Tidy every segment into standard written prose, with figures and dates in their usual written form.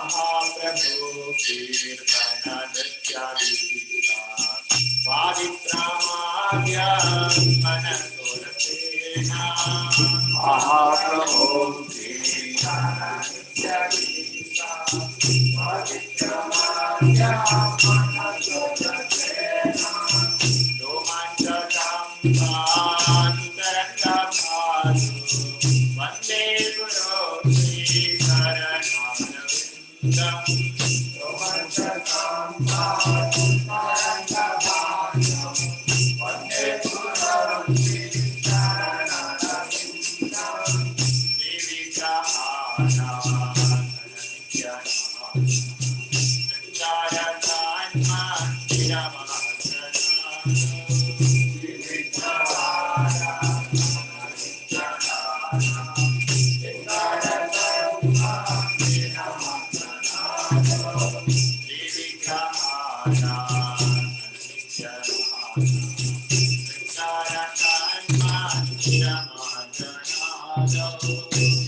महाप्रभु कीर्तन नृत्य वादित्रामाद्य मनसुरसेना। महाप्रभो रोमाञ्चकां पादुतरङ्गभासु वन्दे गुरो श्रीचरणारविन्दम्।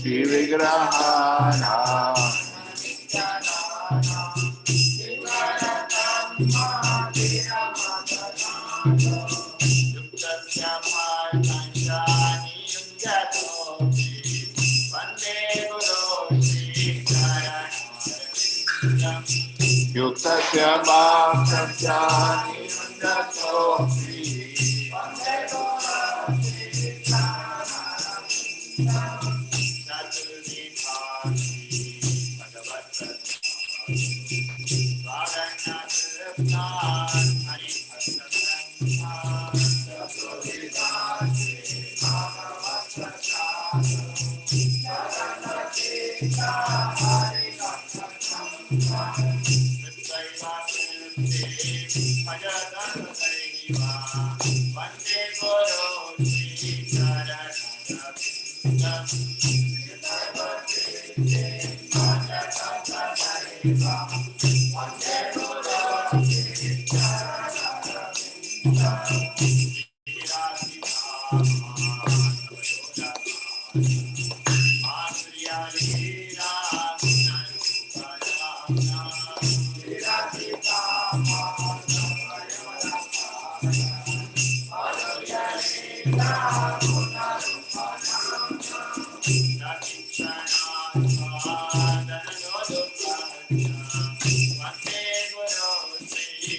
श्रीविग्रहाराधननित्यानां श्री विग्रहाना युक्तस्य भाषानि युञ्जतोऽपि वन्दे गुरो श्रीचरणारविन्दम्। युक्तस्य मार्गस्यानि युञ्जतोऽपि चतुर्विभागी भगवत्प्रसादो वारण्यकृप्तान् हरिभक्तसङ्घान्। कृत्वैव भजतसदैव वन्दे गुरो श्रीचरणारविन्दम्। वन्दे गुरो श्रीचरणारविन्दम्। वन्दे गुरो श्रीचरणारविन्दम्। वन्दे गुरो श्रीचरणारविन्दम्।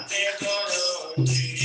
वन्दे गुरो श्रीचरणारविन्दम्।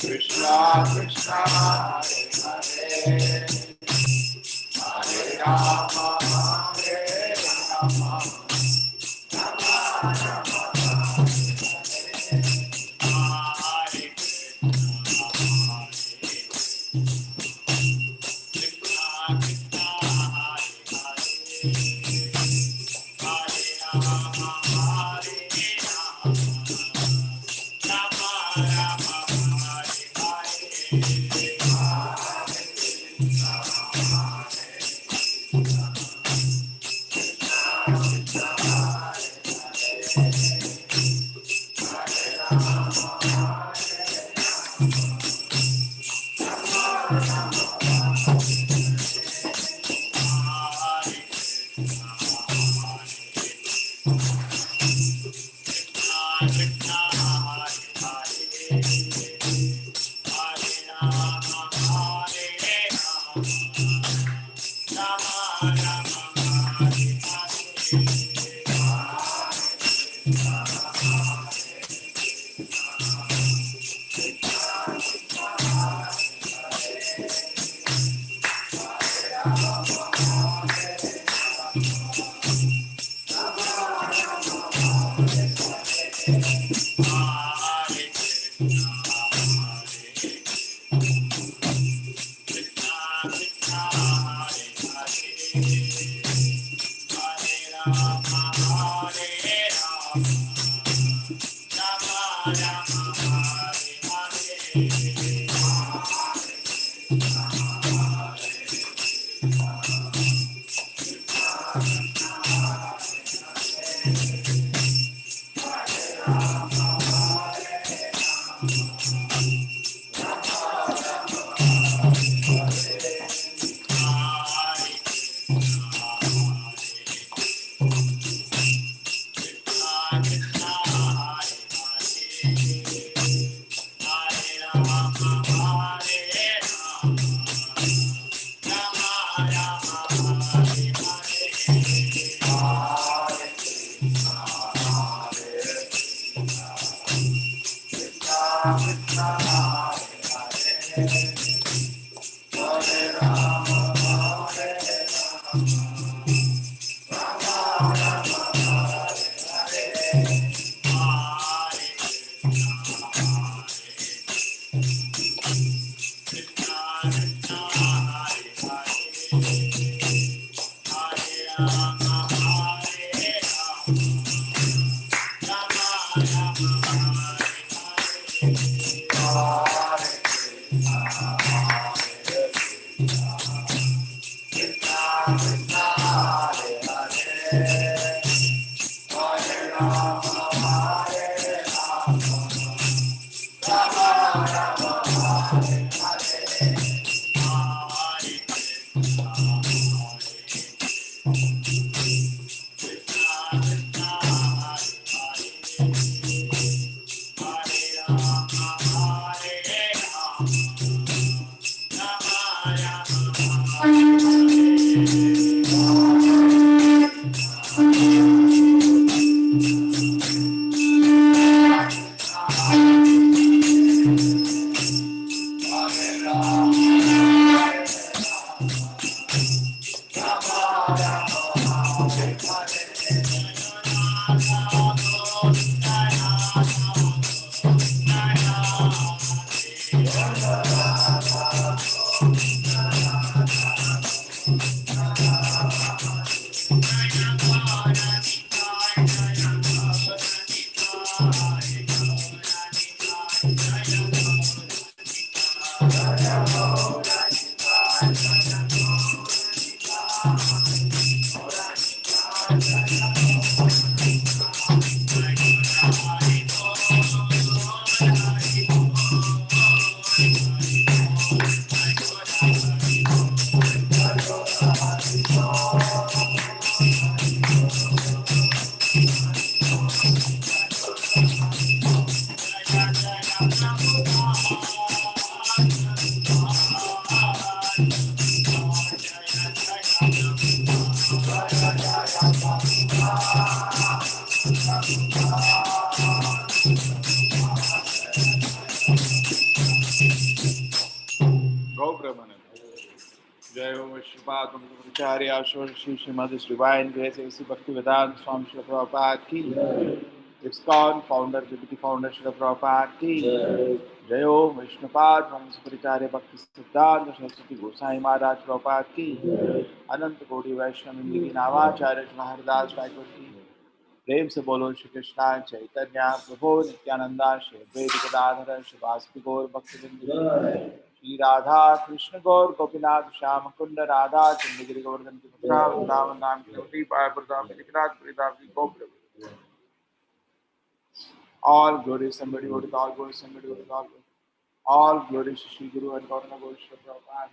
Krishna Krishna Hare Hare, Hare Rama Hare Rama, Rama Rama Hare Hare. Shri Shrimad Divine Grace A.C. Bhaktivedanta Swami Srila Prabhupada ki ISKCON founder, deputy founder Srila Prabhupada ki Jai Om Vishnupad Paramsuparicarya Bhakti Siddhanta Saraswati Gosai Maharaj Prabhupada ki Anant Koti Vaishnav Navacharya Haridas Thakur ki. प्रेम से बोलो श्री कृष्णा चैतन्य प्रभु नित्यानंदा, श्री अद्वैत गदाधर श्रीवासदि गौर भक्तवृंद, श्री राधा कृष्ण गौर गोपीनाथ श्याम कुंड राधा चंद्रगिरी गोवर्धन की मथुरा वृंदावन धाम की All glory somebody with all glory somebody with all glory. All glory to Shri Guru and Gauranga Gaur Shri Prabhupada.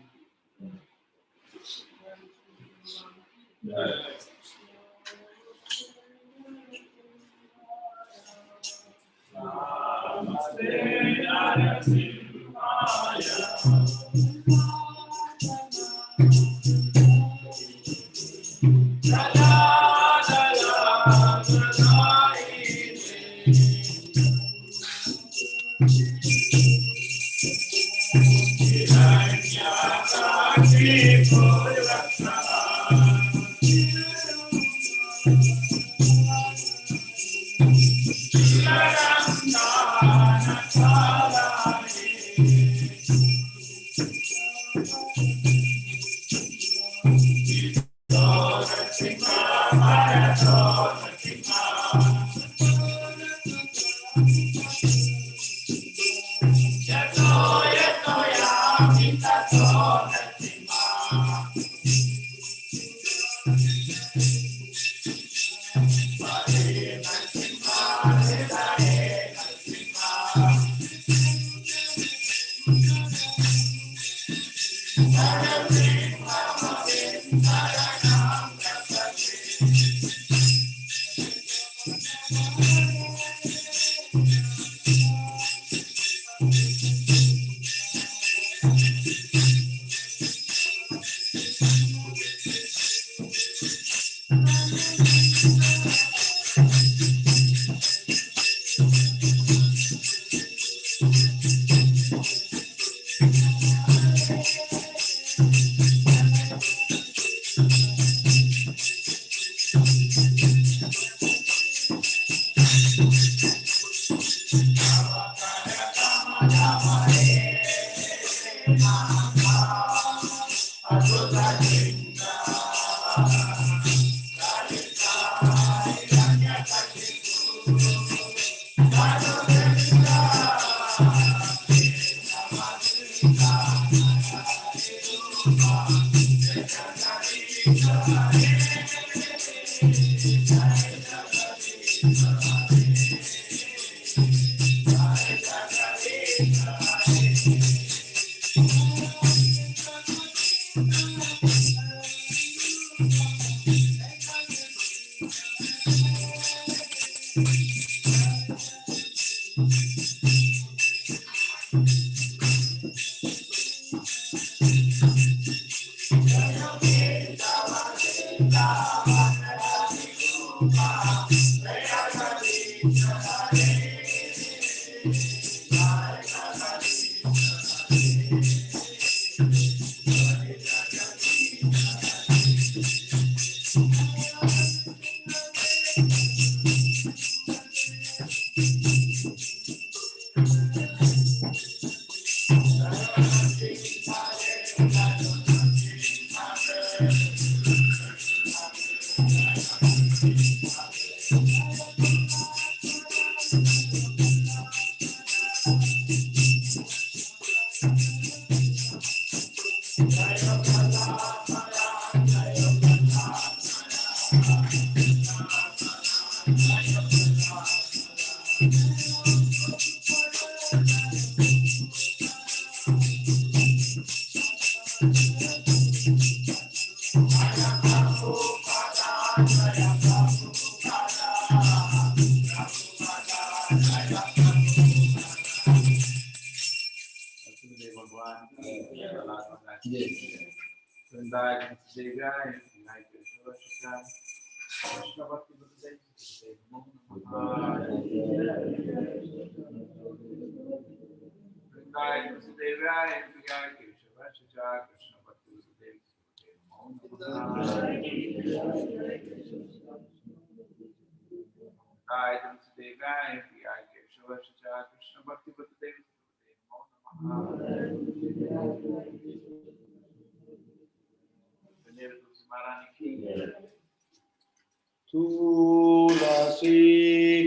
Tulasi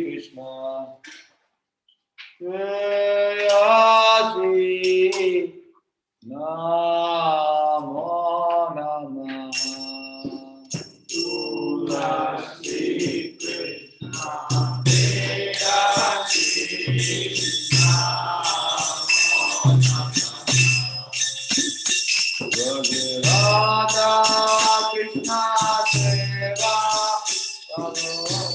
Krishna Preyasi Namo Namah. Tulasi Krishna Preyasi Namo Namah. Radha Krishna Seva Krishna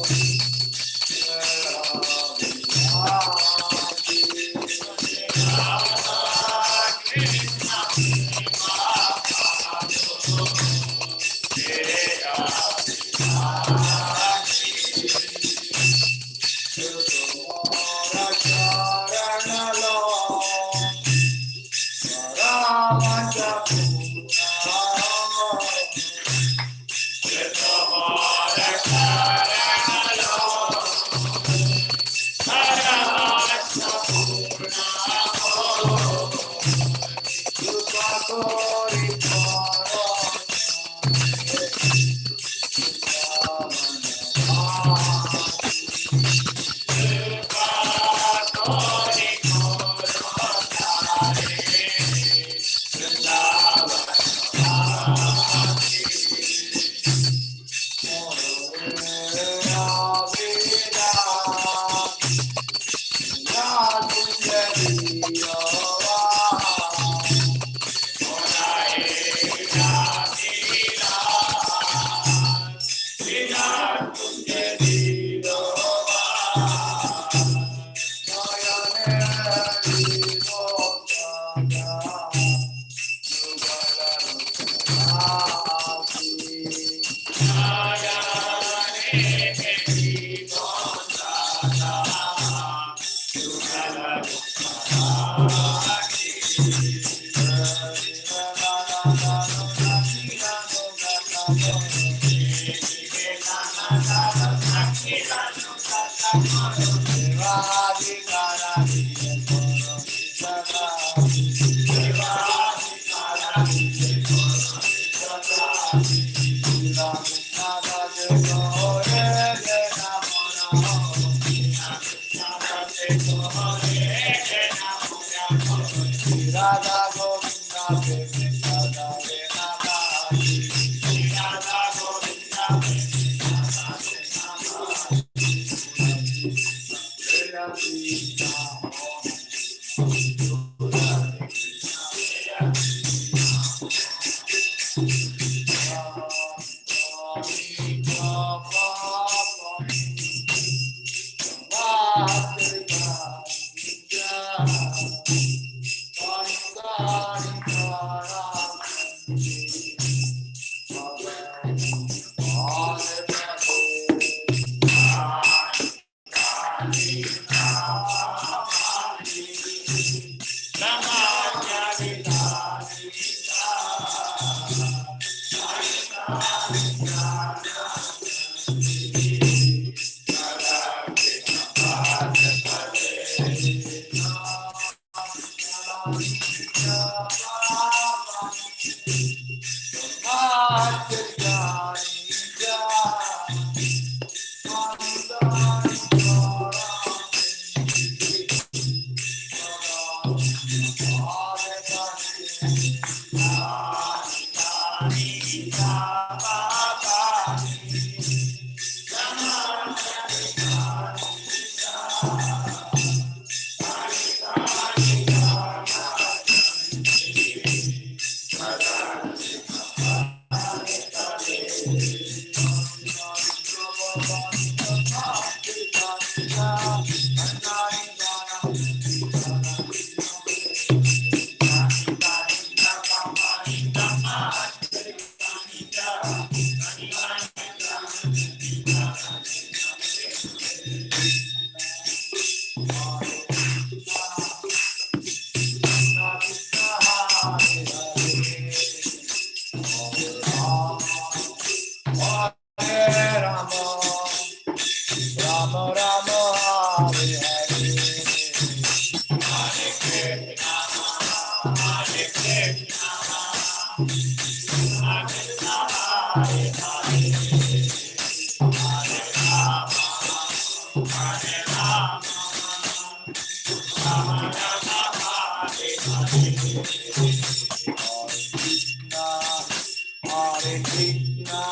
Hare Krishna,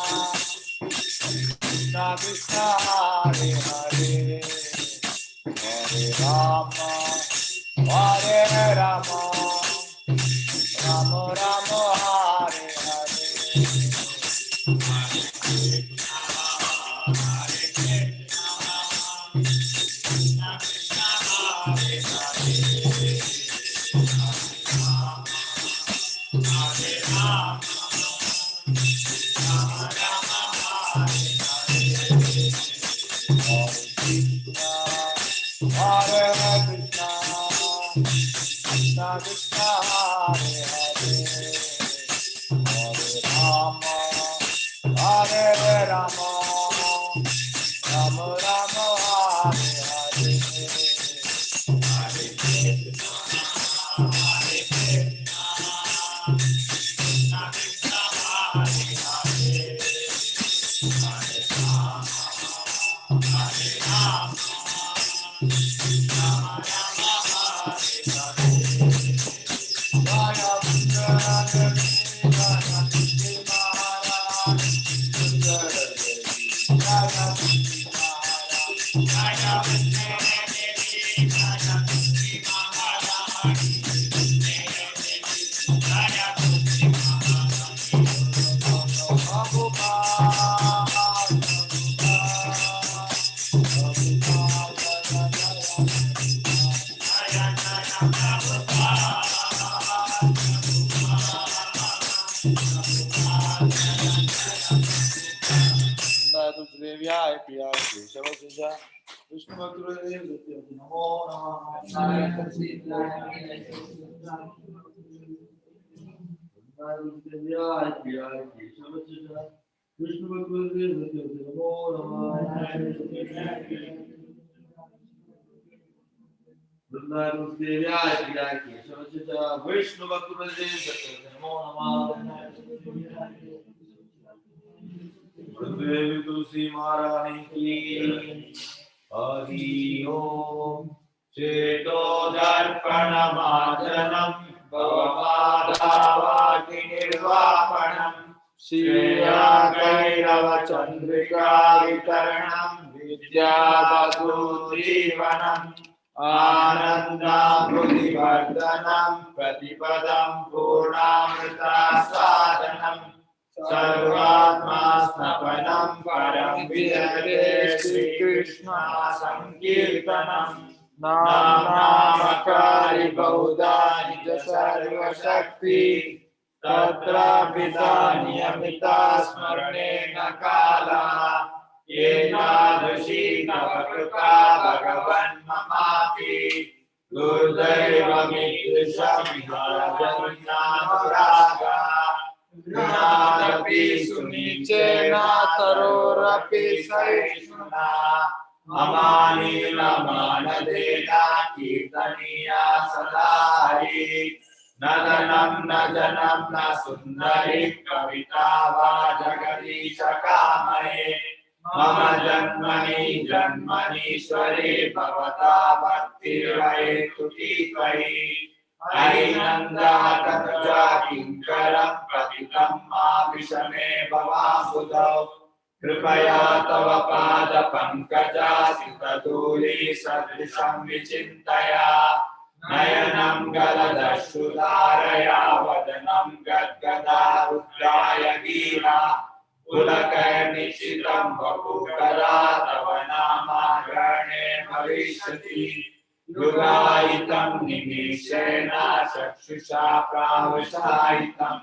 Krishna Krishna, Hare Hare, Hare Rama, Hare Rama, Rama Rama, Hare Hare. Hare Krishna, Krishna Krishna, Hare Hare, Hare Rama, Hare Rama, Rama Rama, Hare Vishnu Bhakti Namo Vishnu Bhakti Namo Vishnu Bhakti Namo Gurudev Tulsi Maharani की हरि ओम। चेतो दर्पणमार्जनं भवमाधावाति निर्वापणं श्रेयाकैरवचन्द्रिका वितरणं विद्यावधूजीवनम् आनन्दाम्बुधिवर्धनं प्रतिपदं पूर्णामृतासादनम् सर्वात्मा स्नपनं परं विजयते श्रीकृष्ण सङ्कीर्तनम् नामकारि बहुधा निज सर्वशक्ति तत्रापि सा नियमिता स्मरणेन काला एतादृशी तव कृपा भगवन् ममापि दुर्दैवमीदृशं राजन्नानुरागा ऋणादपि सुनीचेन तरोरपि सहिष्णुना अमानेन मानदेन कीर्तनीया सदा हरि न धनं न जनं न सुन्दरी कविता वा जगदीश कामये मम जन्मनि जन्मनीश्वरे भवता भक्तिर्हैतुकी त्वयि हरिनन्दातनुजा किङ्करं पतितं मा विषमे भवाम्बुधौ कृपया तव पादपङ्कजासितधूली सदृशं विचिन्तया नयनं गलदश्रुधारया वदनं गद्गदा रुद्राय गिरा पुलकैर्निशितं वपुकदा तव नामाग्रहणे भविष्यति युगायितं निमिषेण चक्षुषा प्रावशायितं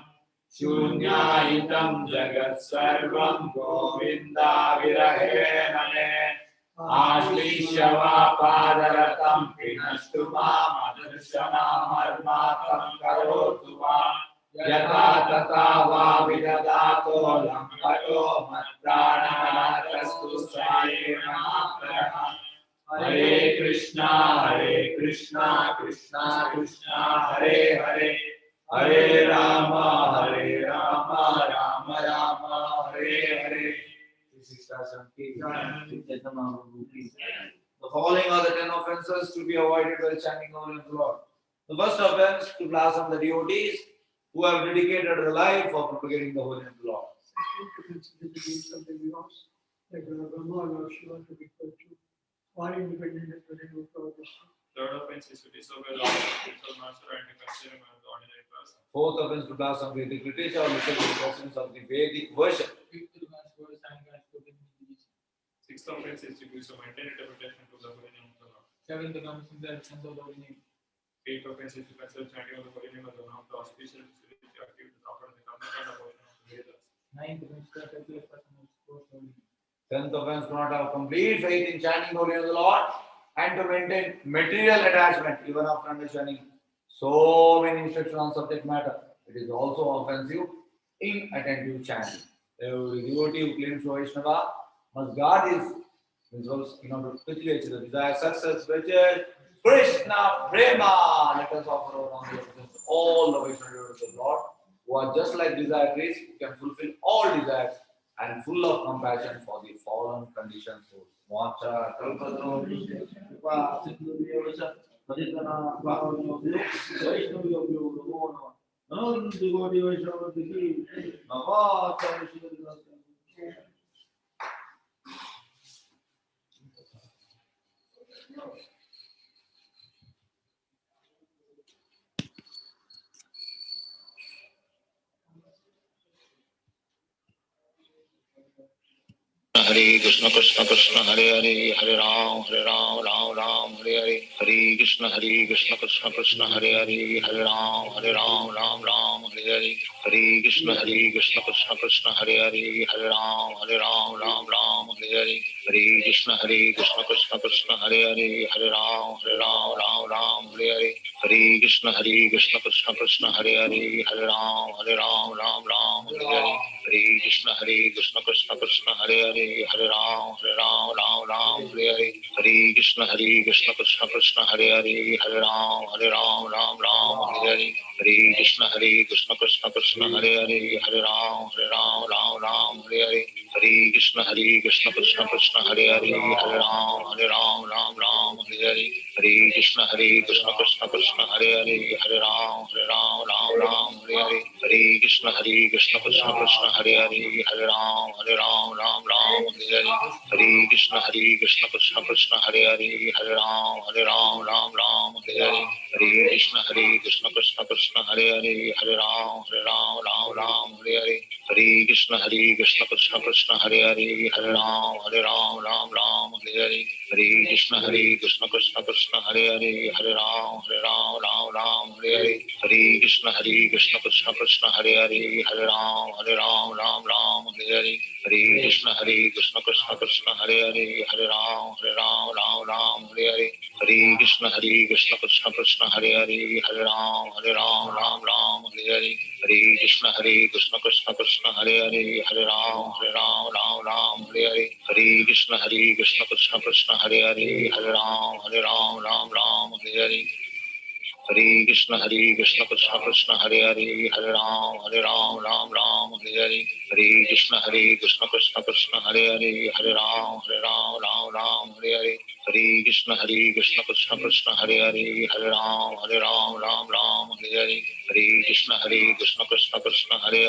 शून्यायितं जगत्सर्वं गोविन्दाविरहेण मे आश्लिष्य वा पादरतं पिनष्टु मामदर्शनामर्मातं करोतु वा यथा तथा वा विदधातो लम्बटो मत्प्राणनाथस्तु सायेण। हरे कृष्णा कृष्णा कृष्णा हरे हरे, हरे Ram Ram Ram Hare Hare. Shri The following are the 10 offenses to be avoided while chanting the holy name of the Lord. The first offense, to blaspheme the devotees who have dedicated their life for propagating the holy name of the Lord. Second, to consider the names of the gods, like Lord Brahma or Lord Shiva, to be equal to or independent of the name of Lord Vishnu. Third offense is to disobey the order of spiritual master and to consider him as the ordinary person. Fourth offense, to blaspheme Vedic literature or listen to the questions of the Vedic worship. Fifth, to master and God's Sixth offense is to give some mental interpretation to the holy name of the Lord. Seventh, to commit the absence of the holy name. Eighth offense is to consider chanting of the holy name as one of the auspicious spiritual activities offered in the Karmakanda portion of the Vedas. Ninth, to consider a secular person who supports the holy name. Tenth offense, to not have complete faith in chanting the holy name of the Lord and to maintain material attachment even after understanding so many instructions on subject matter. It is also offensive in attentive chanting. Every devotee who claims to Vaishnava must guard his principles in order to quickly achieve the desired success, which is Krishna Prema. Let us offer our humble obeisance to all the Vaishnava devotees of the Lord who are just like desire trees, who can fulfill all desires and full of compassion for the fallen conditioned souls. Vacha kalpataro kripa sindhu cha patitana pavanebhyo vaishnavebhyo namo namah. Ananta koti vaishnava ki namacha vishnu. Hare Krishna Krishna Krishna Hare Hare, Hare Ram Hare Ram Ram Ram Hare Hare, Hare Krishna Hare Krishna Krishna Krishna Hare Hare, Hare Ram Hare Ram Ram Ram Hare Hare, Hare Krishna Hare Krishna Krishna Krishna Hare Hare, Hare Ram Hare Ram Ram Ram Hare Hare, Hare Krishna Hare Krishna Krishna Krishna Hare Hare, Hare Ram Hare Ram Ram Ram Hare Hare, Hare Krishna Hare Krishna Krishna Krishna Hare Hare, Hare Ram Hare Ram Ram Ram Hare Hare, Hare Krishna Hare Krishna Krishna Krishna Hare Hare, Hare Ram Hare Ram Ram Ram Hare Hare, Hare Krishna Hare Krishna Krishna Krishna Hare Hare, Hare Ram Hare Ram Ram Ram Hare Hare, Hare Krishna Hare Krishna Krishna Krishna Hare Hare, Hare Ram Hare Ram Ram Ram Hare Hare, Hare Krishna Hare Krishna Krishna Krishna Hare Hare, Hare Ram Hare Ram Ram Ram Hare Hare, Hare Krishna Hare Krishna Krishna Krishna Hare Hare, Hare Ram Hare Ram Ram Ram Hare Hare, Hare Krishna Hare Krishna Krishna Krishna Hare Hare, Hare Ram Hare Ram Ram Ram Hare Hare, Hare Krishna Hare Krishna Krishna Krishna Hare Hare, Hare Ram Hare Ram Ram Ram Hare Hare, Hare Krishna Hare Krishna Krishna Krishna Hare Hare, Hare Ram Hare Ram Ram Ram Hare Hare, Hare Krishna Hare Krishna Krishna Krishna Hare Hare, Hare Ram Hare Ram Ram Ram Hare Hare, Hare Krishna Hare Krishna Krishna Krishna Hare Hare, Hare Ram Hare Ram Ram Ram Hare Hare, Hare Krishna Hare Krishna Krishna Krishna Hare Hare, Hare Ram Hare Ram Ram Ram Hare Hare, Hare Krishna Hare Krishna Krishna Krishna Hare Hare, Hare Ram Hare Ram Ram Ram Hare Hare, Hare Krishna Hare Krishna Krishna Krishna Hare Hare, Hare Ram Hare Ram Ram Ram Hare Hare, Hare Krishna Hare Krishna Krishna Krishna Hare Hare, Hare Ram Hare Ram Ram Ram Hare Hare, Hare Krishna Hare Krishna Krishna Krishna Hare Hare, Hare Ram Hare Ram Ram Ram Hare Hare, Hare Krishna Hare Krishna Krishna Krishna Hare Hare, Hare Ram Hare Ram Ram Ram Hare Hare, Hare Krishna Hare Krishna Krishna Krishna Hare Hare, Hare Ram Hare Ram Ram Ram Hare Hare, Hare Krishna Hare Krishna Krishna Krishna Hare Hare, Hare Ram Hare Ram Ram Ram Hare Hare,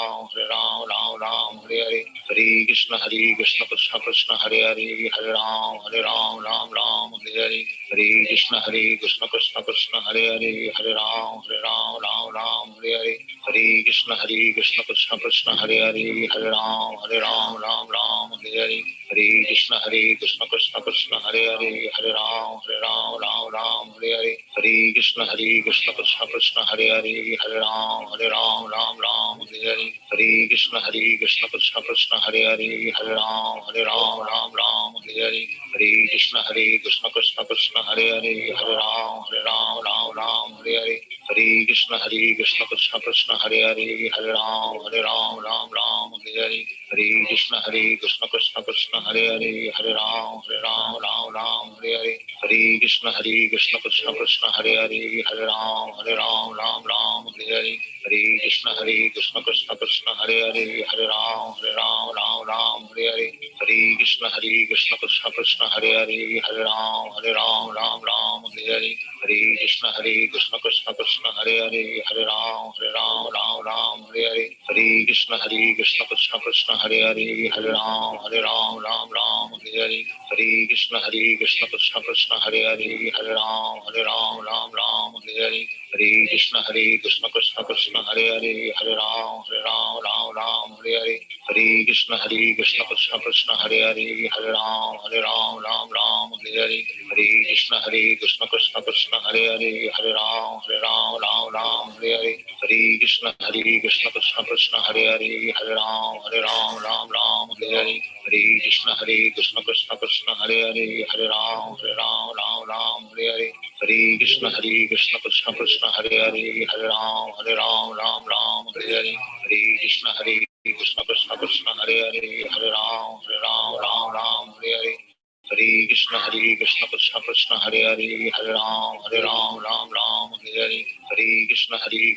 Hare Krishna Hare Krishna Krishna Krishna Hare Hare, Hare Ram Hare Ram Ram Ram Hare Hare, Hare Krishna Hare Krishna Krishna Krishna Hare Hare, Hare Ram Hare Ram Ram Ram Hare Hare, Hare Krishna Hare Krishna Krishna Krishna Hare Hare, Hare Ram Hare Ram Ram Ram Hare Hare, Hare Krishna Hare Krishna Krishna Krishna Hare Hare, Hare Ram Hare Ram Ram Ram Hare Hare, Hare Krishna Hare Krishna Krishna Krishna Hare Hare, Hare Ram Hare Ram Ram Ram Hare Hare, Hare Krishna Hare Krishna Krishna Krishna Hare Hare, Hare Ram Hare Ram Ram Ram Hare Hare, Hare Krishna Hare Krishna Krishna Krishna Hare Hare, Hare Ram Hare Ram Ram Ram Hare Hare, Hare Krishna Hare Krishna Krishna Krishna Hare Hare, Hare Ram Hare Ram Ram Ram Hare Hare, Hare Krishna Hare Krishna Krishna Krishna Hare Hare, Hare Ram Hare Ram Ram Ram Hare Hare Hare Hare Krishna Hare Krishna Krishna Krishna Hare Hare Hare Ram Hare Ram Ram Ram Hare Hare Hare Krishna Hare Krishna Krishna Krishna Hare Hare Hare Ram Hare Ram Ram Ram Hare Hare Hare Krishna Hare Krishna Krishna Krishna Hare Hare Hare Ram Hare Ram Ram Ram Hare Hare Hare Krishna Hare Krishna Krishna Krishna Hare Hare Hare Ram Hare Ram Ram Ram Hare Hare Hare Krishna Hare Krishna Krishna Krishna Hare Hare Hare Ram Hare Ram Ram Ram Hare Hare Hare Krishna Hare Krishna Krishna Krishna Hare Hare Hare Ram Hare Ram Ram Ram Hare Hare Hare Krishna Hare Krishna Krishna Krishna Hare Hare Hare Ram Hare Ram Ram Ram Hare Hare Hare Krishna Hare Krishna Krishna Krishna Hare Hare Hare Ram Hare Ram Ram Ram Hare Hare Hare Krishna Hare Krishna Krishna Krishna Hare Hare Hare Ram Hare Ram Ram Ram Hare Hare Hare Krishna Hare Krishna Krishna Krishna Hare Hare Hare Ram Hare Ram Ram Ram Hare Hare Hare Krishna Hare Krishna Krishna Krishna Hare Hare Hare Ram Hare Ram Ram Ram Hare Hare Hare Krishna Hare Krishna Krishna Krishna Hare Hare Hare Ram Hare Ram Ram Ram Hare Hare Hare Krishna Hare Krishna Krishna Krishna Hare Hare Hare Ram Hare Ram Ram Ram Hare Hare Hare Krishna Hare Krishna Krishna Krishna Hare Hare Hare Ram Hare Ram Ram Ram Hare Hare Hare Krishna Hare Krishna Krishna Krishna Hare Hare Hare Ram Hare Ram Ram Ram Hare Hare Hare Krishna Hare Krishna Krishna Krishna Hare Hare Hare Ram Hare Ram Ram Ram Hare Hare Hare Krishna Hare Krishna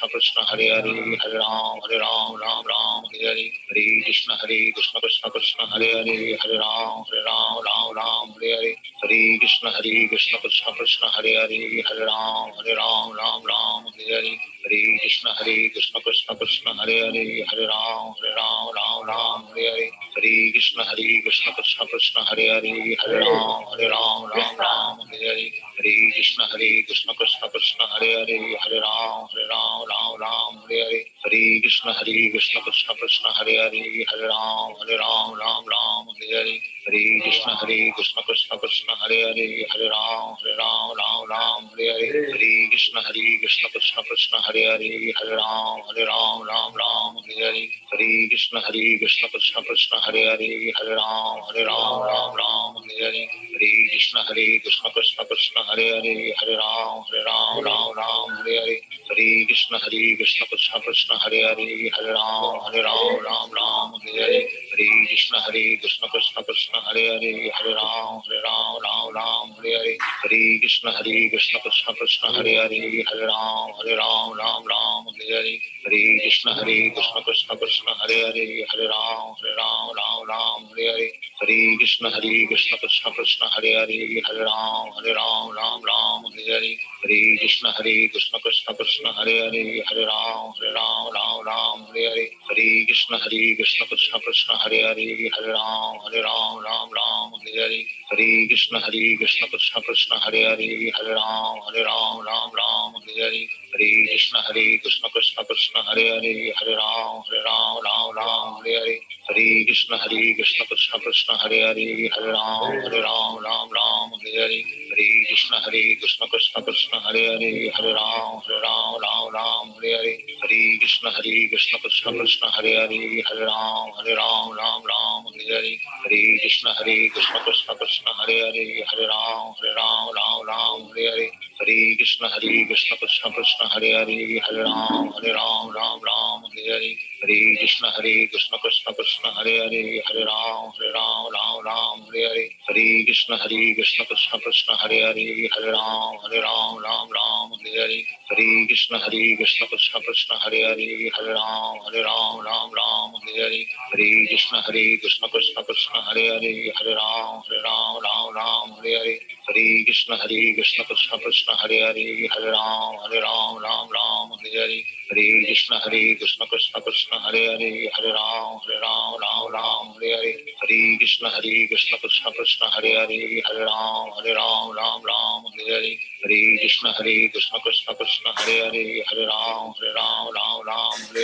Krishna Krishna Hare Hare Hare Ram Hare Ram Ram Ram Hare Hare Hare Krishna Hare Krishna Krishna Krishna Hare Hare Hare Ram Hare Ram Ram Ram Hare Hare Hare Krishna Hare Krishna Krishna Krishna Hare Hare Hare Ram Hare Ram Ram Ram Hare Hare Hare Krishna Hare Krishna Krishna Krishna Hare Hare Hare Ram Hare Ram Ram Ram Hare Hare Hare Krishna Hare Krishna Krishna Krishna Hare Hare Hare Ram Hare Ram Ram Ram Hare Hare Hare Krishna Hare Krishna Krishna Krishna Hare Hare Hare Ram Hare Ram Ram Ram Hare Hare Hare Krishna Hare Krishna Krishna Krishna Hare Hare Hare Ram Hare Ram Ram Ram Hare Hare Hare Krishna Hare Krishna Krishna Krishna Hare Hare Hare Ram Hare Ram Ram Ram Hare Hare Hare Krishna Hare Krishna Krishna Krishna Hare Hare Hare Ram Hare Ram Ram Ram Hare Hare Hare Krishna Hare Krishna Krishna Krishna Hare Hare Hare Ram Hare Ram Ram Ram Hare Hare Hare Krishna Hare Krishna Krishna Krishna Hare Hare Hare Ram Hare Ram Ram Ram Hare Hare Hare Krishna Hare Krishna Krishna Krishna Hare Hare Hare Ram Hare Ram Ram Ram Hare Hare Hare Krishna Hare Krishna Krishna Krishna Hare Hare Hare Ram Hare Ram Ram Ram Hare Hare Hare Krishna Hare Krishna Krishna Krishna Hare Hare Hare Ram Hare Ram Ram Ram Hare Hare Hare Krishna Hare Krishna Krishna Krishna Hare Hare Hare Ram Hare Ram Ram Ram Hare Hare Hare Krishna Hare Krishna Krishna Krishna Hare Hare Hare Ram Hare Ram Ram Ram Hare Hare Hare Krishna Hare Krishna Krishna Krishna Hare Hare Hare Ram Hare Ram Ram Ram Hare Hare Hare Krishna Hare Krishna Krishna Krishna Hare Hare Hare Ram Hare Ram Ram Ram Hare Hare Hare Krishna Hare Krishna Krishna Krishna Hare Hare Hare Ram Hare Ram Ram Ram Hare Hare Hare Krishna Hare Krishna Krishna Krishna Hare Hare Hare Ram Hare Ram Ram Ram Hare Hare Hare Krishna Hare Krishna Krishna Krishna Hare Hare Hare Ram Hare Ram Ram Ram Hare Hare Hare Krishna Hare Krishna Krishna Krishna Hare Hare Hare Ram Hare Ram Ram Ram Hare Hare Hare Krishna Hare Krishna Krishna Krishna Hare Hare Hare Ram Hare Ram Ram Ram Hare Hare Hare Krishna Hare Krishna Krishna Krishna Hare Hare Hare Ram Hare Ram Ram Ram Hare Hare Hare Krishna Hare Krishna Krishna Krishna Hare Hare Hare Ram Hare Ram Ram Ram Hare Hare Hare Krishna Hare Krishna Krishna Krishna Hare Hare Hare Ram Hare Ram Ram Ram Hare Hare Hare Krishna Hare Krishna Krishna Krishna Hare Hare Hare Ram Hare Ram Ram Ram Hare Hare Hare Krishna Hare Krishna Krishna Krishna Hare Hare Hare Ram Hare Ram Ram Ram Hare Hare Hare Krishna Hare Krishna Krishna Krishna Hare Hare Hare Ram Hare Ram Ram Ram Hare Hare Hare Krishna Hare Krishna Krishna Krishna Hare Hare Hare Ram Hare Ram Ram Ram Hare Hare Hare Krishna Hare Krishna Krishna Krishna Hare Hare Hare Ram Hare Ram Ram Ram Hare Hare Hare Krishna Hare Krishna Krishna Krishna Hare Hare Hare Ram Hare Ram Ram Ram Hare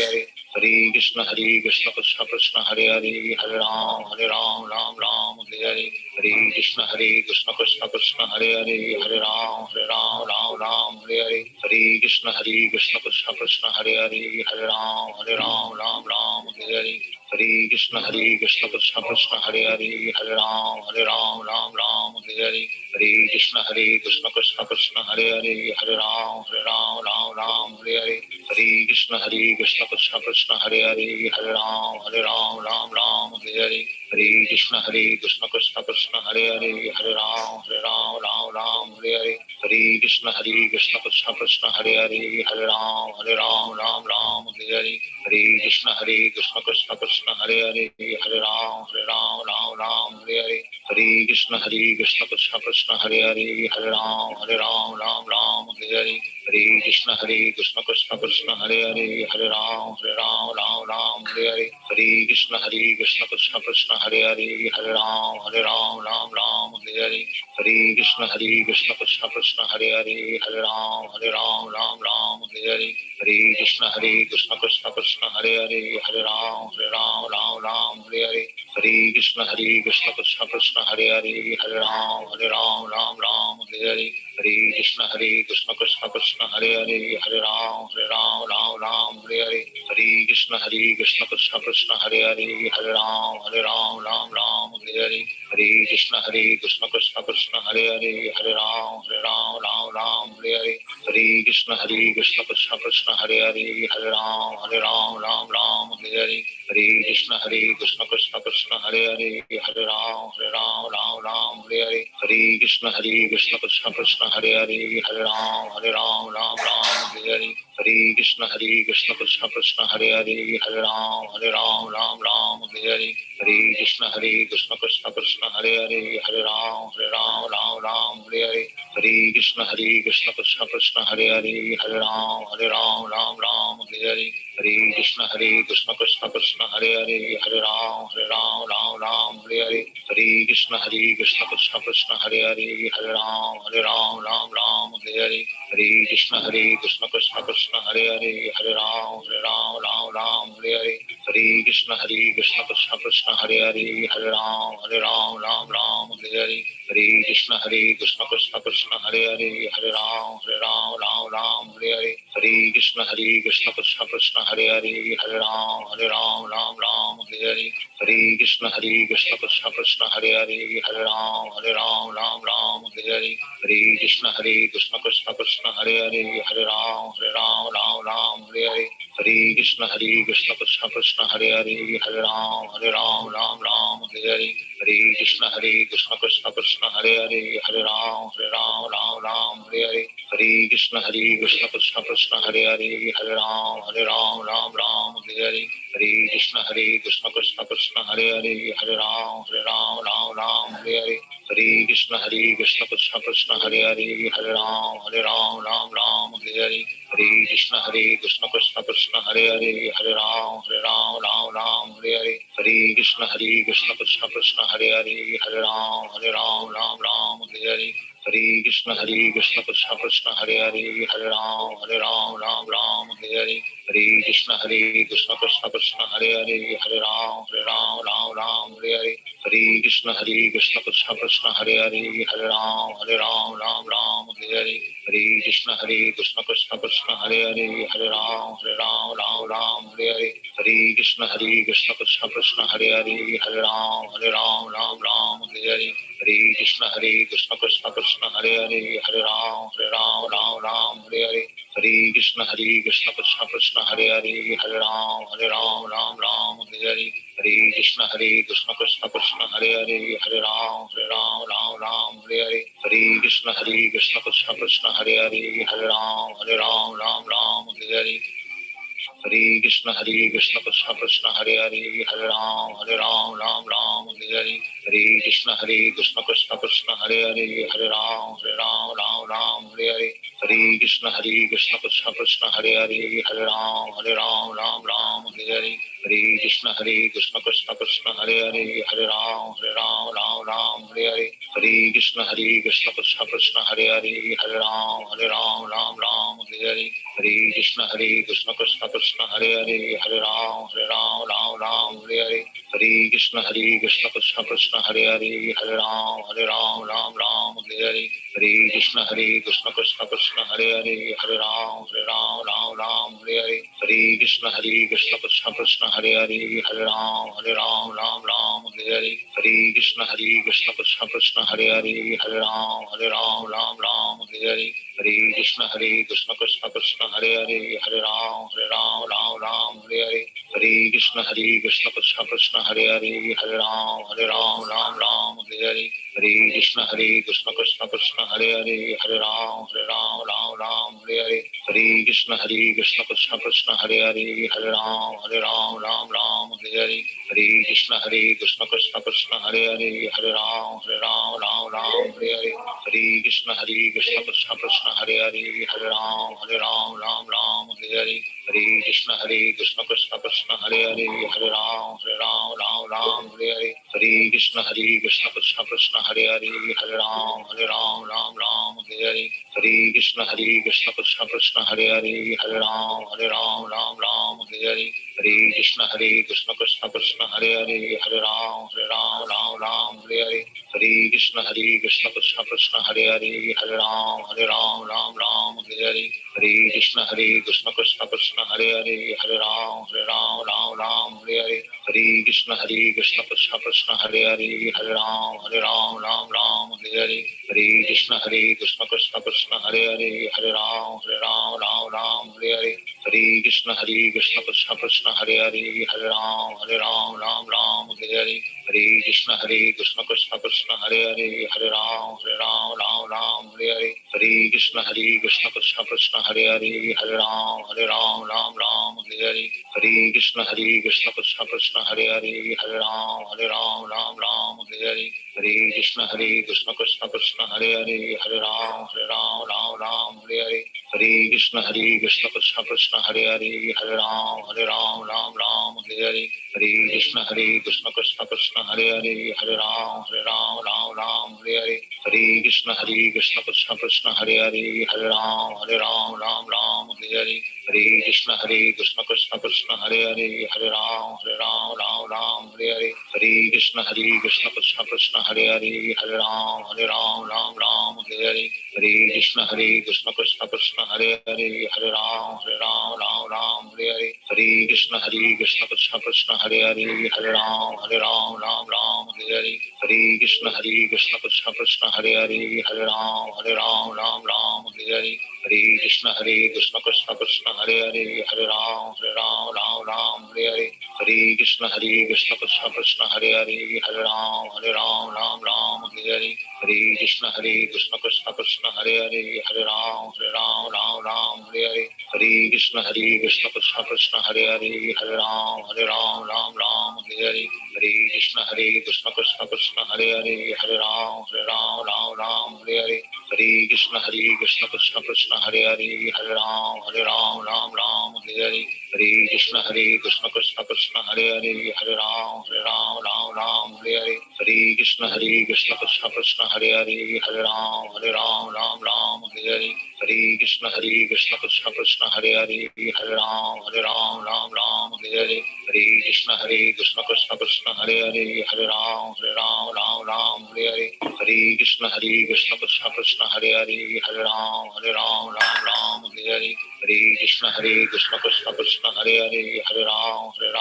Hare Hare Krishna Hare Krishna Krishna Krishna Hare Hare Hare Ram Hare Ram Ram Ram Hare Hare Hare Krishna Hare Krishna Krishna Krishna Hare Hare Hare Ram Hare Ram Ram Ram Hare Hare Hare Krishna Hare Krishna Krishna Krishna Hare Hare Hare Ram Hare Ram Ram Ram Hare Hare Hare Krishna Hare Krishna Krishna Krishna Hare Hare, Hare Ram Hare Ram Ram Ram Hare Hare. Hare Krishna Hare Krishna Krishna Krishna Hare Hare, Hare Ram Hare Ram Ram Hare Hare. Hare Krishna Hare Krishna Krishna Krishna Hare Hare, Hare Ram Hare Ram Ram Hare Hare. Hare Krishna Hare Krishna Krishna Krishna Hare Hare, Hare Ram Hare Ram Ram Hare Hare. Hare Krishna Hare Krishna Krishna Krishna Hare Hare, Hare Ram Hare Ram Ram Hare Hare. Hare Krishna Hare Krishna Krishna Krishna Hare Hare, Hare Ram Hare Ram Ram Hare Hare. Hare Krishna Hare Krishna Krishna Krishna Hare Hare, Hare Ram Hare Ram Ram Hare Hare. Hare Krishna Hare Krishna Krishna Krishna Hare Hare, Hare Ram Hare Ram Ram Hare Hare. Hare Krishna Hare Krishna Krishna Krishna Hare Hare, Hare Ram Hare Ram Ram Hare Hare. Hare Krishna Hare Krishna Krishna Krishna Hare Hare, Hare Ram Hare Ram Ram Hare Hare. Hare Krishna Hare Krishna Krishna Krishna Hare Hare, Hare Ram Hare Ram Ram Hare Hare. Hare Krishna Hare Krishna Krishna Krishna Hare Hare, Hare Ram Hare Ram Ram Hare Hare. Hare Krishna Hare Krishna Krishna Krishna Hare Hare, Hare Ram Hare Ram Ram Hare Hare. Hare Krishna Hare Krishna Krishna Krishna Hare Hare, Hare Ram Hare Ram Ram Hare Hare. Hare Krishna Hare Krishna Krishna Krishna Hare Hare, Hare Ram Hare Ram Ram Hare Hare. Hare Krishna Hare Krishna Krishna Krishna Hare Hare, Hare Ram Hare Ram Ram Hare Hare. Hare Krishna Hare Krishna Krishna Krishna Hare Hare, Hare Ram Hare Ram Ram Hare Hare. Hare Krishna Hare Krishna Krishna Krishna Hare Hare, Hare Ram Hare Ram Ram Hare Hare. Hare Krishna Hare Krishna Krishna Krishna Hare Hare, Hare Ram Hare Ram Ram Hare Hare. Hare Krishna Hare Krishna Krishna Krishna Hare Hare, Hare Ram Hare Ram Ram Hare Hare. Hare Krishna Hare Krishna Krishna Krishna Hare Hare, Hare Ram Hare Ram Ram Hare Hare. Hare Krishna Hare Krishna Krishna Krishna Hare Hare, Hare Ram Hare Ram Ram Hare Hare. Hare Krishna Hare Krishna Krishna Krishna Hare Hare, Hare Ram Hare Ram Ram Hare Hare. Hare Krishna Hare Krishna Krishna Krishna Hare Hare, Hare Ram Hare Ram Ram Hare Hare. Hare Krishna Hare Krishna Krishna Krishna Hare Hare, Hare Ram Hare Ram Ram Hare Hare. Hare Krishna Hare Krishna Krishna Krishna Hare Hare, Hare Ram Hare Ram Ram Hare Hare. Hare Krishna Hare Krishna Krishna Krishna Hare Hare, Hare Ram Hare Ram Ram Hare Hare. Hare Krishna Hare Krishna Krishna Krishna Hare Hare, Hare Ram Hare Ram Ram Hare Hare. Hare Krishna Hare Krishna Krishna Krishna Hare Hare, Hare Ram Hare Ram Ram Hare Hare. Hare Krishna Hare Krishna Krishna Krishna Hare Hare, Hare Ram Hare Ram Ram Hare Hare. Hare Krishna Hare Krishna Krishna Krishna Hare Hare, Hare Ram Hare Ram Ram Hare Hare. Hare Krishna Hare Krishna Krishna Krishna Hare Hare, Hare Ram Hare Ram Ram Hare Hare. Hare Krishna Hare Krishna Krishna Krishna Hare Hare, Hare Ram Hare Ram Ram Hare Hare. Hare Krishna Hare Krishna Krishna Krishna Hare Hare, Hare Ram Hare Ram Ram Hare Hare. Hare Krishna Hare Krishna Krishna Krishna Hare Hare, Hare Ram Hare Ram Ram Hare Hare. Hare Krishna Hare Krishna Krishna Krishna Hare Hare, Hare Ram Hare Ram Ram Hare Hare. Hare Krishna Hare Krishna Krishna Krishna Hare Hare, Hare Ram Hare Ram Ram Hare Hare. Hare Krishna Hare Krishna Krishna Krishna Hare Hare, Hare Ram Hare Ram Ram Hare Hare. Hare Krishna Hare Krishna Krishna Krishna Hare Hare, Hare Ram Hare Ram Ram Hare Hare. Hare Krishna Hare Krishna Krishna Krishna Hare Hare, Hare Ram Hare Ram Ram Hare Hare. Hare Krishna Hare Krishna Krishna Krishna Hare Hare, Hare Ram Hare Ram Ram Hare Hare. Hare Krishna Hare Krishna Krishna Krishna Hare Hare, Hare Ram Hare Ram Ram Hare Hare. Hare Krishna Hare Krishna Krishna Krishna Hare Hare, Hare Ram Hare Ram Ram Hare Hare. Hare Krishna Hare Krishna Krishna Krishna Hare Hare, Hare Ram Hare Ram Ram Hare Hare. Hare Krishna Hare Krishna Krishna Krishna Hare Hare, Hare Ram Hare Ram Ram Hare Hare. Hare Krishna Hare Krishna Krishna Krishna Hare Hare, Hare Ram Hare Ram Ram Hare Hare. Hare Krishna Hare Krishna Krishna Krishna Hare Hare, Hare Ram Hare Ram Ram Hare Hare. Hare Krishna Hare Krishna Krishna Krishna Hare Hare, Hare Ram Hare Ram Ram Hare Hare. Hare Krishna Hare Krishna Krishna Krishna Hare Hare, Hare Ram Hare Ram Ram Hare Hare. Hare Krishna Hare Krishna Krishna Krishna Hare Hare, Hare Ram Hare Ram Ram Hare Hare. Hare Krishna Hare Krishna Krishna Krishna Hare Hare, Hare Ram Hare Ram Ram Hare Hare. Hare Krishna Hare Krishna Krishna Krishna Hare Hare, Hare Ram Hare Ram Ram Hare Hare. Hare Krishna Hare Krishna Krishna Krishna Hare Hare, Hare Ram Hare Ram Ram Ram Hare Hare. Hare Krishna Hare Krishna Krishna Krishna Hare Hare, Hare Ram Hare Ram Ram Ram Hare Hare. Hare Krishna Hare Krishna Krishna Krishna Hare Hare, Hare Ram Hare Ram Ram Ram Hare Hare. Hare Krishna Hare Krishna Krishna Krishna Hare Hare, Hare Ram Hare Ram Ram Ram Hare Hare. Hare Krishna Hare Krishna Krishna Krishna Hare Hare, Hare Ram Hare Ram Ram Ram Hare Hare. Hare Krishna Hare Krishna Krishna Krishna Hare Hare, Hare Ram Hare Ram Ram Ram Hare Hare. Hare Krishna Hare Krishna Krishna Krishna Hare Hare, Hare Ram Hare Ram Ram Ram Hare Hare. Hare Krishna Hare Krishna Krishna Krishna Hare Hare, Hare Ram Hare Ram Ram Ram Hare Hare. Hare Krishna Hare Krishna Krishna Krishna Hare Hare, Hare Ram Hare Ram Ram Ram Hare Hare. Hare Krishna Hare Krishna Krishna Krishna Hare Hare, Hare Ram Hare Ram Ram Ram Hare Hare. Hare Krishna Hare Krishna Krishna Krishna Hare Hare, Hare Ram Hare Ram Ram Ram Hare Hare. Hare Krishna Hare Krishna Krishna Krishna Hare Hare, Hare Ram Hare Ram Ram Ram Hare Hare. Hare Krishna Hare Krishna Krishna Krishna Hare Hare, Hare Ram Hare Ram Ram Ram Hare Hare. Hare Krishna Hare Krishna Krishna Krishna Hare Hare, Hare Ram Hare Ram Ram Ram Hare Hare. Hare Krishna Hare Krishna Krishna Krishna Hare Hare, Hare Ram Hare Ram Ram Ram Hare Hare. Hare Krishna Hare Krishna Krishna Krishna Hare Hare, Hare Ram Hare Ram Ram Ram Hare Hare. Hare Krishna Hare Krishna Krishna Krishna Hare Hare, Hare Ram Hare Ram Ram Ram Hare Hare. Hare Krishna Hare Krishna Krishna Krishna Hare Hare, Hare Ram Hare Ram Ram Ram Hare Hare. Hare Krishna Hare Krishna Krishna Krishna Hare Hare, Hare Ram Hare Ram Ram Ram Hare Hare. Hare Krishna Hare Krishna Krishna Krishna Hare Hare, Hare Ram Hare Ram Ram Ram Hare Hare. Hare Krishna Hare Krishna Krishna Krishna Hare Hare, Hare Ram Hare Ram Ram Ram Hare Hare. Hare Krishna Hare Krishna Krishna Krishna Hare Hare, Hare Ram Hare Ram Ram Ram Hare Hare. Hare Krishna Hare Krishna Krishna Krishna Hare Hare, Hare Ram Hare Ram Ram Ram Hare Hare. Hare Krishna Hare Krishna Krishna Krishna Hare Hare, Hare Ram Hare Ram Ram Ram Hare Hare. Hare Krishna Hare Krishna Krishna Krishna Hare Hare, Hare Ram Hare Ram Ram Ram Hare Hare. Hare Krishna Hare Krishna Krishna Krishna Hare Hare, Hare Ram Hare Ram Ram Ram Hare Hare. Hare Krishna Hare Krishna Krishna Krishna Hare Hare, Hare Ram Hare Ram Ram Ram Hare Hare. Hare Krishna Hare Krishna Krishna Krishna Hare Hare, Hare Ram Hare Ram Ram Ram Hare Hare. Hare Krishna Hare Krishna Krishna Krishna Hare Hare, Hare Ram Hare Ram Ram Ram Hare Hare. Hare Krishna Hare Krishna Krishna Krishna Hare Hare, Hare Ram Hare Ram Ram Ram Hare Hare. Hare Krishna Hare Krishna Krishna Krishna Hare Hare, Hare Ram Hare Ram Ram Ram Hare Hare. Hare Krishna Hare Krishna Krishna Krishna Hare Hare, Hare Ram Hare Ram Ram Ram Hare Hare. Hare Krishna Hare Krishna Krishna Krishna Hare Hare, Hare Ram Hare Ram Ram Ram Hare Hare. Hare Krishna Hare Krishna Krishna Krishna Hare Hare, Hare Ram Hare Ram Ram Ram Hare Hare. Hare Krishna Hare Krishna Krishna Krishna Hare Hare, Hare Ram Hare Ram Ram Ram Hare Hare. Hare Krishna Hare Krishna Krishna Krishna Hare Hare, Hare Ram Hare Ram Ram Ram Hare Hare. Hare Krishna Hare Krishna Krishna Krishna Hare Hare, Hare Ram Hare Ram Ram Ram Hare Hare. Hare Krishna Hare Krishna Krishna Krishna Hare Hare, Hare Ram Hare Ram Ram Ram Hare Hare. Hare Krishna Hare Krishna Krishna Krishna Hare Hare, Hare Ram Hare Ram Ram Ram Hare Hare. Hare Krishna Hare Krishna Krishna Krishna Hare Hare, Hare Ram Hare Ram Ram Ram Hare Hare. Hare Krishna Hare Krishna Krishna Krishna Hare Hare, Hare Ram Hare Ram Ram Ram Hare Hare. Hare Krishna Hare Krishna Krishna Krishna Hare Hare, Hare Ram Hare Ram Ram Ram Hare Hare. Hare Krishna Hare Krishna Krishna Krishna Hare Hare, Hare Ram Hare Ram Ram Ram Hare Hare. Hare Krishna Hare Krishna Krishna Krishna Hare Hare, Hare Ram Hare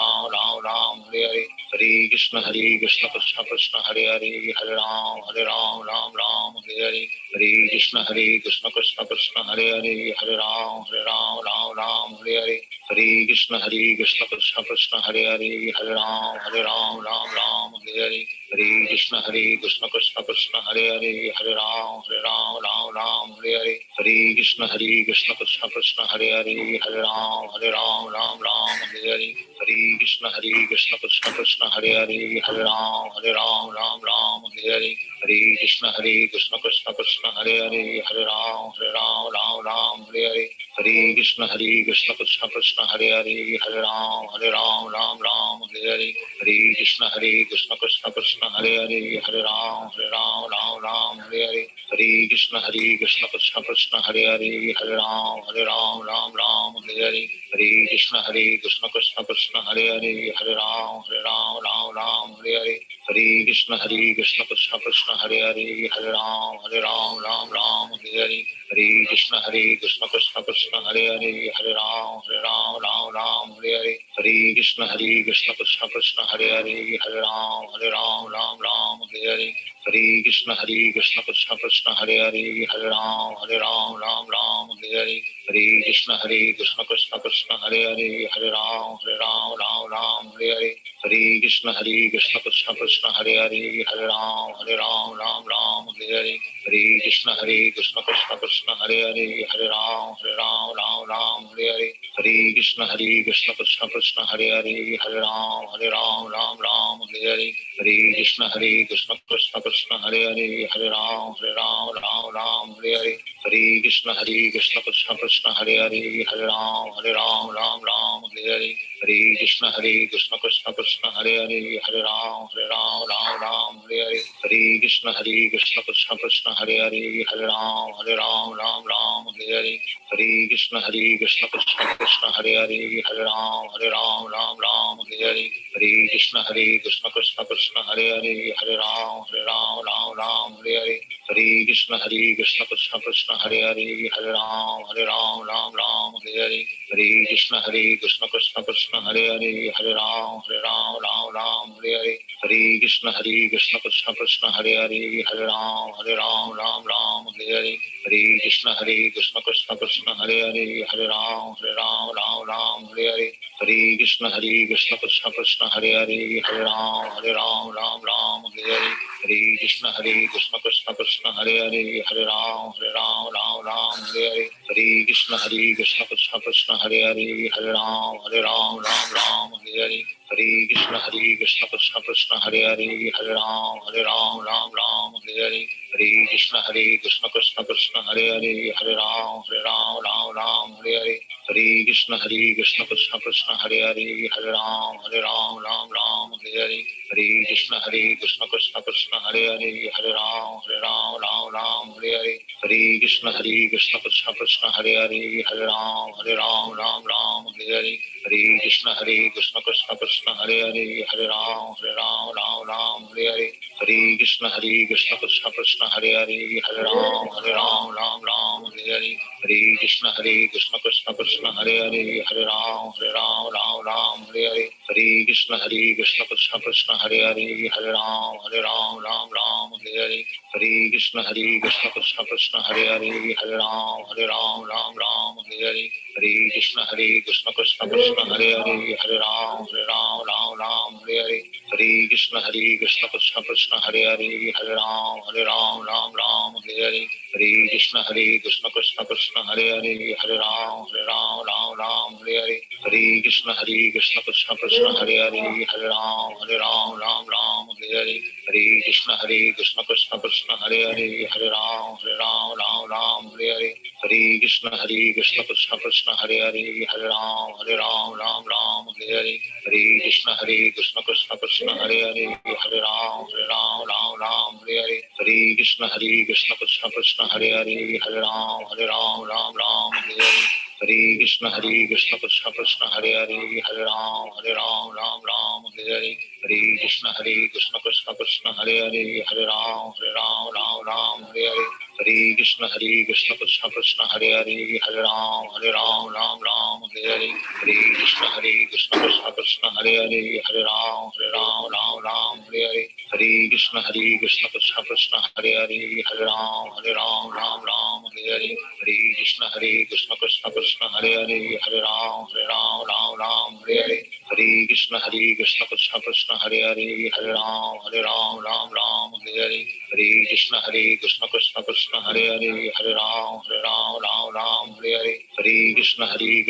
Ram Ram Ram Hare Hare. Hare Krishna Hare Krishna Krishna Krishna Hare Hare, Hare Ram Hare Ram Ram Ram Hare Hare. Hare Krishna Hare Krishna Krishna Krishna Hare Hare, Hare Ram Hare Ram Ram Ram Hare Hare. Hare Krishna Hare Krishna Krishna Krishna Hare Hare, Hare Ram Hare Ram Ram Ram Hare Hare. Hare Krishna Hare Krishna Krishna Krishna Hare Hare, Hare Ram Hare Ram Ram Ram Hare Hare. Hare Krishna Hare Krishna Krishna Krishna Hare Hare, Hare Ram Hare Ram Ram Ram Hare Hare. Hare Krishna Hare Krishna Krishna Krishna Hare Hare, Hare Ram Hare Ram Ram Ram Hare Hare. Hare Krishna Hare Krishna Krishna Krishna Hare Hare, Hare Ram Hare Ram Ram Ram Hare Hare. Hare Krishna Hare Krishna Krishna Krishna Hare Hare, Hare Ram Hare Ram Ram Ram Hare Hare. Hare Krishna Hare Krishna Krishna Krishna Hare Hare, Hare Ram Hare Ram Ram Ram Hare Hare. Hare Krishna Hare Krishna Krishna Krishna Krishna Hare Hare, Hare Ram Hare Ram Ram Ram Hare Hare. Hare Krishna Hare Krishna Krishna Krishna Hare Hare, Hare Ram Hare Ram Ram Ram Hare Hare. Hare Krishna Hare Krishna Krishna Krishna Hare Hare, Hare Ram Hare Ram Ram Ram Hare Hare. Hare Krishna Hare Krishna Krishna Krishna Hare Hare, Hare Ram Hare Ram Ram Ram Hare Hare. Hare Krishna Hare Krishna Krishna Krishna Hare Hare, Hare Ram Hare Ram Ram Ram Hare Hare. Hare Krishna Hare Krishna Krishna Krishna Hare Hare, Hare Ram Hare Ram Ram Ram Hare Hare. Hare Krishna Hare Krishna Krishna Krishna Hare Hare, Hare Ram Hare Ram Ram Ram Hare Hare. Hare Krishna Hare Krishna Krishna Krishna Hare Hare, Hare Ram Hare Ram Ram Ram Hare Hare. Hare Krishna Hare Krishna Krishna Krishna Hare Hare, Hare Ram Hare Ram Ram Ram Hare Hare. Hare Krishna Hare Krishna Krishna Krishna Hare Hare, Hare Ram Hare Ram Ram Ram Hare Hare. Hare Krishna Hare Krishna Krishna Krishna Hare Hare, Hare Ram Hare Ram Ram Ram Hare Hare. Hare Krishna Hare Krishna Krishna Krishna Hare Hare, Hare Ram Hare Ram Ram Ram Hare Hare. Hare Krishna Hare Krishna Krishna Krishna Hare Hare, Hare Ram Hare Ram Ram Ram Hare Hare. Hare Krishna Hare Krishna Krishna Krishna Hare Hare, Hare Ram Hare Ram Ram Ram Hare Hare. Hare Krishna Hare Krishna Krishna Krishna Hare Hare, Hare Ram Hare Ram Ram Ram Hare Hare. Hare Krishna Hare Krishna Krishna Krishna Hare Hare, Hare Ram Hare Ram Ram Ram Hare Hare. Hare Krishna Hare Krishna Krishna Krishna Hare Hare, Hare Ram Hare Ram Ram Ram Hare Hare. Hare Krishna Hare Krishna Krishna Krishna Hare Hare, Hare Ram Hare Ram Ram Ram Hare Hare. Hare Krishna Hare Krishna Krishna Krishna Hare Hare, Hare Ram Hare Ram Ram Ram Hare Hare. Hare Krishna Hare Krishna Krishna Krishna Hare Hare, Hare Ram Hare Ram Ram Ram Hare Hare. Hare Krishna Hare Krishna Krishna Krishna Hare Hare, Hare Ram Hare Ram Ram Ram Hare Hare. Hare Krishna Hare Krishna Krishna Krishna Hare Hare, Hare Ram Hare Ram Ram Ram Hare Hare. Hare Krishna Hare Krishna Krishna Krishna Hare Hare, Hare Ram Hare Ram Ram Ram Hare Hare. Hare Krishna Hare Krishna Krishna Krishna Hare Hare, Hare Ram Hare Ram Ram Ram Hare Hare. Hare Krishna Hare Krishna Krishna Krishna Hare Hare, Hare Ram Hare Ram Ram Ram Hare Hare. Hare Krishna Hare Krishna Krishna Krishna Hare Hare, Hare Ram Hare Ram Ram Ram Hare Hare. Hare Krishna Hare Krishna Krishna Krishna Hare Hare, Hare Ram Hare Ram Ram Ram Hare Hare. Hare Krishna Hare Krishna Krishna Krishna Hare Hare, Hare Ram Hare Ram Ram Ram Hare Hare. Hare Krishna Hare Krishna Krishna Krishna Hare Hare, Hare Ram Hare Ram Ram Ram Hare Hare. Hare Krishna Hare Krishna Krishna Krishna Hare Hare, Hare Ram Hare Ram Ram Ram Hare Hare. Hare Krishna Hare Krishna Krishna Krishna Hare Hare, Hare Ram Hare Ram Ram Ram Hare Hare. Hare Krishna Hare Krishna Krishna Krishna Hare Hare, Hare Ram Hare Ram Ram Ram Hare Hare. Hare Krishna Hare Krishna Krishna Krishna Hare Hare, Hare Ram Hare Ram Ram Ram Hare Hare. Hare Krishna Hare Krishna Krishna Krishna Hare Hare, Hare Ram Hare Ram Ram Ram Hare Hare. Hare Krishna Hare Krishna Krishna Krishna Hare Hare, Hare Ram Hare Ram Ram Ram Hare Hare. Hare Krishna Hare Krishna Krishna Krishna Hare Hare, Hare Ram Hare Ram Ram Ram Hare Hare. Hare Krishna Hare Krishna Krishna Krishna Hare Hare, Hare Ram Hare Ram Ram Ram Hare Hare. Hare Krishna Hare Krishna Krishna Krishna Hare Hare, Hare Ram Hare Ram Ram Ram Hare Hare. Hare Krishna Hare Krishna Krishna Krishna Hare Hare, Hare Ram Hare Ram Ram Ram Hare Hare. Hare Krishna Hare Krishna Krishna Krishna Hare Hare, Hare Ram Hare Ram Ram Ram Hare Hare. Hare Krishna Hare Krishna Krishna Krishna Hare Hare, Hare Ram Hare Ram Ram Ram Hare Hare. Hare Krishna Hare Krishna Krishna Krishna Hare Hare, Hare Ram Hare Ram Ram Ram Hare Hare. Hare Krishna Hare Krishna Krishna Krishna Hare Hare, Hare Ram Hare Ram Ram Ram Hare Hare. Hare Krishna Hare Krishna Krishna Krishna Hare Hare, Hare Ram Hare Ram Ram Ram Hare Hare. Hare Krishna Hare Krishna Krishna Krishna Hare Hare, Hare Ram Hare Ram Ram Ram Hare Hare. Hare Krishna Hare Krishna Krishna Krishna Hare Hare, Hare Ram Hare Ram Ram Ram Hare Hare. Hare Krishna Hare Krishna Krishna Krishna Hare Hare, Hare Ram Hare Ram Ram Ram Hare Hare. Hare Krishna Hare Krishna Krishna Krishna Hare Hare, Hare Ram Hare Ram Ram Ram Hare Hare. Hare Krishna Hare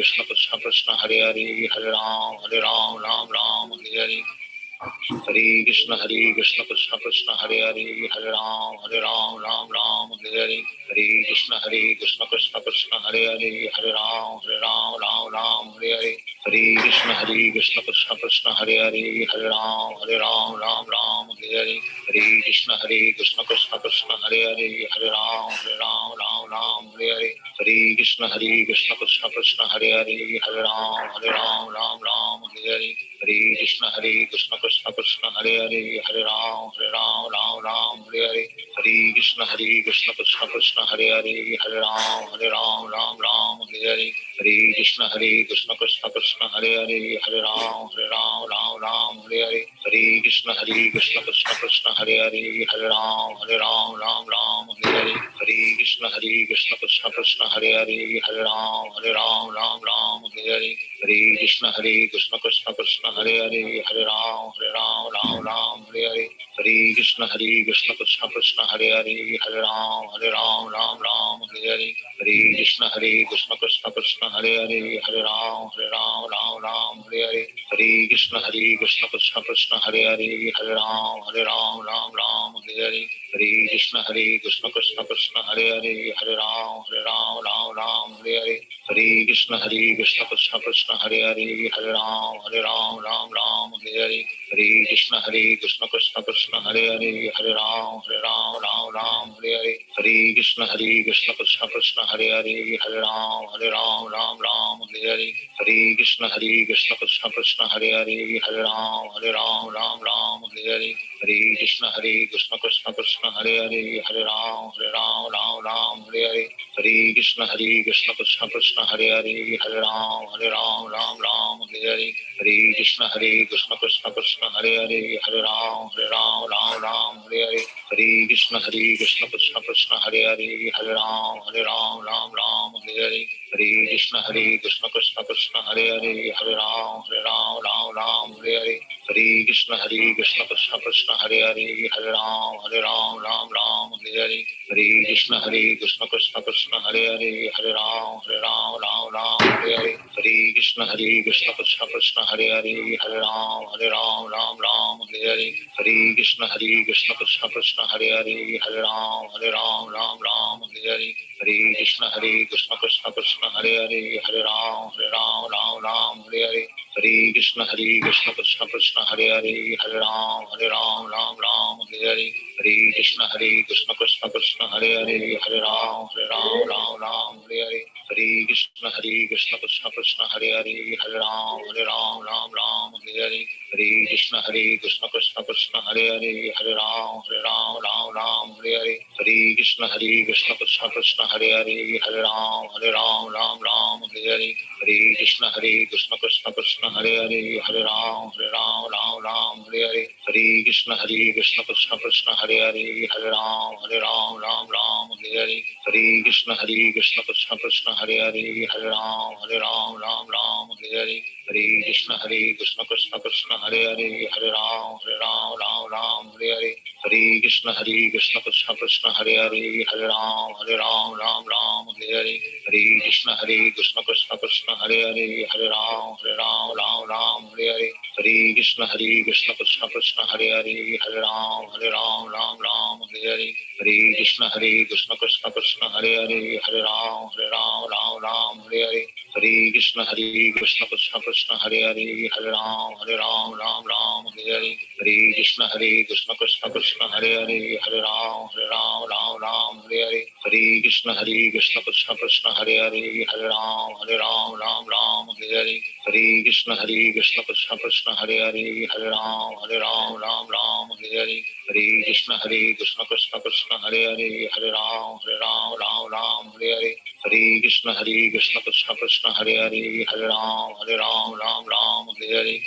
Krishna Krishna Krishna Hare Hare, Hare Ram Hare Ram Ram Ram Hare Hare. Hare Krishna Hare Krishna Krishna Krishna Hare Hare, Hare Ram Hare Ram Ram Ram Hare Hare. Hare Krishna Hare Krishna Krishna Krishna Hare Hare, Hare Ram Hare Ram Ram Ram Hare Hare. Hare Krishna Hare Krishna Krishna Krishna Hare Hare, Hare Ram Hare Ram Ram Ram Hare Hare. Hare Krishna Hare Krishna Krishna Krishna Hare Hare, Hare Ram Hare Ram Ram Ram Hare Hare Hare Hare Krishna Hare Krishna Krishna Krishna Hare Hare Hare Ram Hare Ram Ram Ram Hare Hare Hare Krishna Hare Krishna Krishna Krishna Hare Hare Hare Ram Hare Ram Ram Ram Hare Hare Hare Krishna Hare Krishna Krishna Krishna Hare Hare Hare Ram Hare Ram Ram Ram Hare Hare Hare Krishna Hare Krishna Krishna Krishna Hare Hare Hare Ram Hare Ram Ram Ram Hare Hare Hare Krishna Hare Krishna Krishna Krishna Hare Hare Hare Ram Hare Ram Ram Ram Hare Hare Hare Krishna Hare Krishna Krishna Krishna Hare Hare Hare Ram Hare Ram Ram Ram Hare Hare Hare Krishna Hare Krishna Krishna Krishna Hare Hare Hare Ram Hare Ram Ram Ram Hare Hare Hare Krishna Hare Krishna Krishna Krishna Hare Hare Hare Ram Hare Ram Ram Ram Hare Hare Hare Krishna Hare Krishna Krishna Krishna Hare Hare Hare Ram Hare Ram Ram Ram Hare Hare Hare Krishna Hare Krishna Krishna Krishna Hare Hare Hare Ram Hare Ram Ram Ram Hare Hare Hare Krishna Hare Krishna Krishna Krishna Hare Hare Hare Ram Hare Ram Ram Ram Hare Hare Hare Krishna Hare Krishna Krishna Krishna Hare Hare Hare Ram Hare Ram Ram Ram Hare Hare Hare Krishna Hare Krishna Krishna Krishna Hare Hare Hare Ram Hare Ram Ram Ram Hare Hare Hare Krishna Hare Krishna Krishna Krishna Hare Hare Hare Ram Hare Ram Ram Ram Hare Hare Hare Krishna Hare Krishna Krishna Krishna Hare Hare Hare Ram Hare Ram Ram Ram Hare Hare Hare Krishna Hare Krishna Krishna Krishna Hare Hare Hare Ram Hare Ram Ram Ram Hare Hare Hare Krishna Hare Krishna Krishna Krishna Hare Hare Hare Ram Hare Ram Ram Ram Hare Hare Hare Krishna Hare Krishna Krishna Krishna Hare Hare Hare Ram Hare Ram Ram Ram Hare Hare Hare Krishna Hare Krishna Krishna Krishna Hare Hare Hare Ram Hare Ram Ram Ram Hare Hare Hare Krishna Hare Krishna Krishna Krishna Hare Hare Hare Ram Hare Ram Ram Ram Hare Hare Hare Krishna Hare Krishna Krishna Krishna Hare Hare Hare Ram Hare Ram Ram Ram Hare Hare Hare Krishna Hare Krishna Krishna Krishna Hare Hare Hare Ram Hare Ram Ram Ram Hare Hare Hare Krishna Hare Krishna Krishna Krishna Hare Hare Hare Ram Hare Ram Ram Ram Hare Hare Hare Krishna Hare Krishna Krishna Krishna Hare Hare Hare Ram Hare Ram Ram Ram Hare Hare Hare Krishna Hare Krishna Krishna Krishna Hare Hare Hare Ram Hare Ram Ram Ram Hare Hare Hare Krishna Hare Krishna Krishna Krishna Hare Hare Hare Ram Hare Ram Ram Ram Hare Hare Hare Krishna Hare Krishna Krishna Krishna Hare Hare Hare Ram Hare Ram Ram Ram Hare Hare Hare Krishna Hare Krishna Krishna Krishna Hare Hare Hare Ram Hare Ram Ram Ram Hare Hare Hare Krishna Hare Krishna Krishna Krishna Hare Hare Hare Ram Hare Ram Ram Ram Hare Hare Hare Krishna Hare Krishna Krishna Krishna Hare Hare Hare Ram Hare Ram Ram Ram Hare Hare Hare Krishna Hare Krishna Krishna Krishna Hare Hare Hare Ram Hare Ram Ram Ram Hare Hare Hare Krishna Hare Krishna Krishna Krishna Hare Hare Hare Ram Hare Ram Ram Ram Hare Hare Hare Krishna Hare Krishna Krishna Krishna Hare Hare Hare Ram Hare Ram Ram Ram Hare Hare Hare Krishna Hare Krishna Krishna Krishna Hare Hare Hare Ram Hare Ram Ram Ram Hare Hare Hare Krishna Hare Krishna Krishna Krishna Hare Hare Hare Ram Hare Ram Ram Ram Hare Hare Hare Krishna Hare Krishna Krishna Krishna Hare Hare Hare Ram Hare Ram Ram Ram Hare Hare Hare Krishna Hare Krishna Krishna Krishna Hare Hare Hare Ram Hare Ram Ram Ram Hare Hare Hare Krishna Hare Krishna Krishna Krishna Hare Hare Hare Ram Hare Ram Ram Ram Hare Hare Hare Krishna Hare Krishna Krishna Krishna Hare Hare Hare Ram Hare Ram Ram Ram Hare Hare Hare Krishna Hare Krishna Krishna Krishna Hare Hare Hare Ram Hare Ram Ram Ram Hare Hare Hare Krishna Hare Krishna Krishna Krishna Hare Hare Hare Ram Hare Ram Ram Ram Hare Hare Hare Krishna Hare Krishna Krishna Krishna Hare Hare Hare Ram Hare Ram Ram Ram Hare Hare Hare Krishna Hare Krishna Krishna Krishna Hare Hare Hare Ram Hare Ram Ram Ram Hare Hare Hare Krishna Hare Krishna Krishna Krishna Hare Hare Hare Ram Hare Ram Ram Ram Hare Hare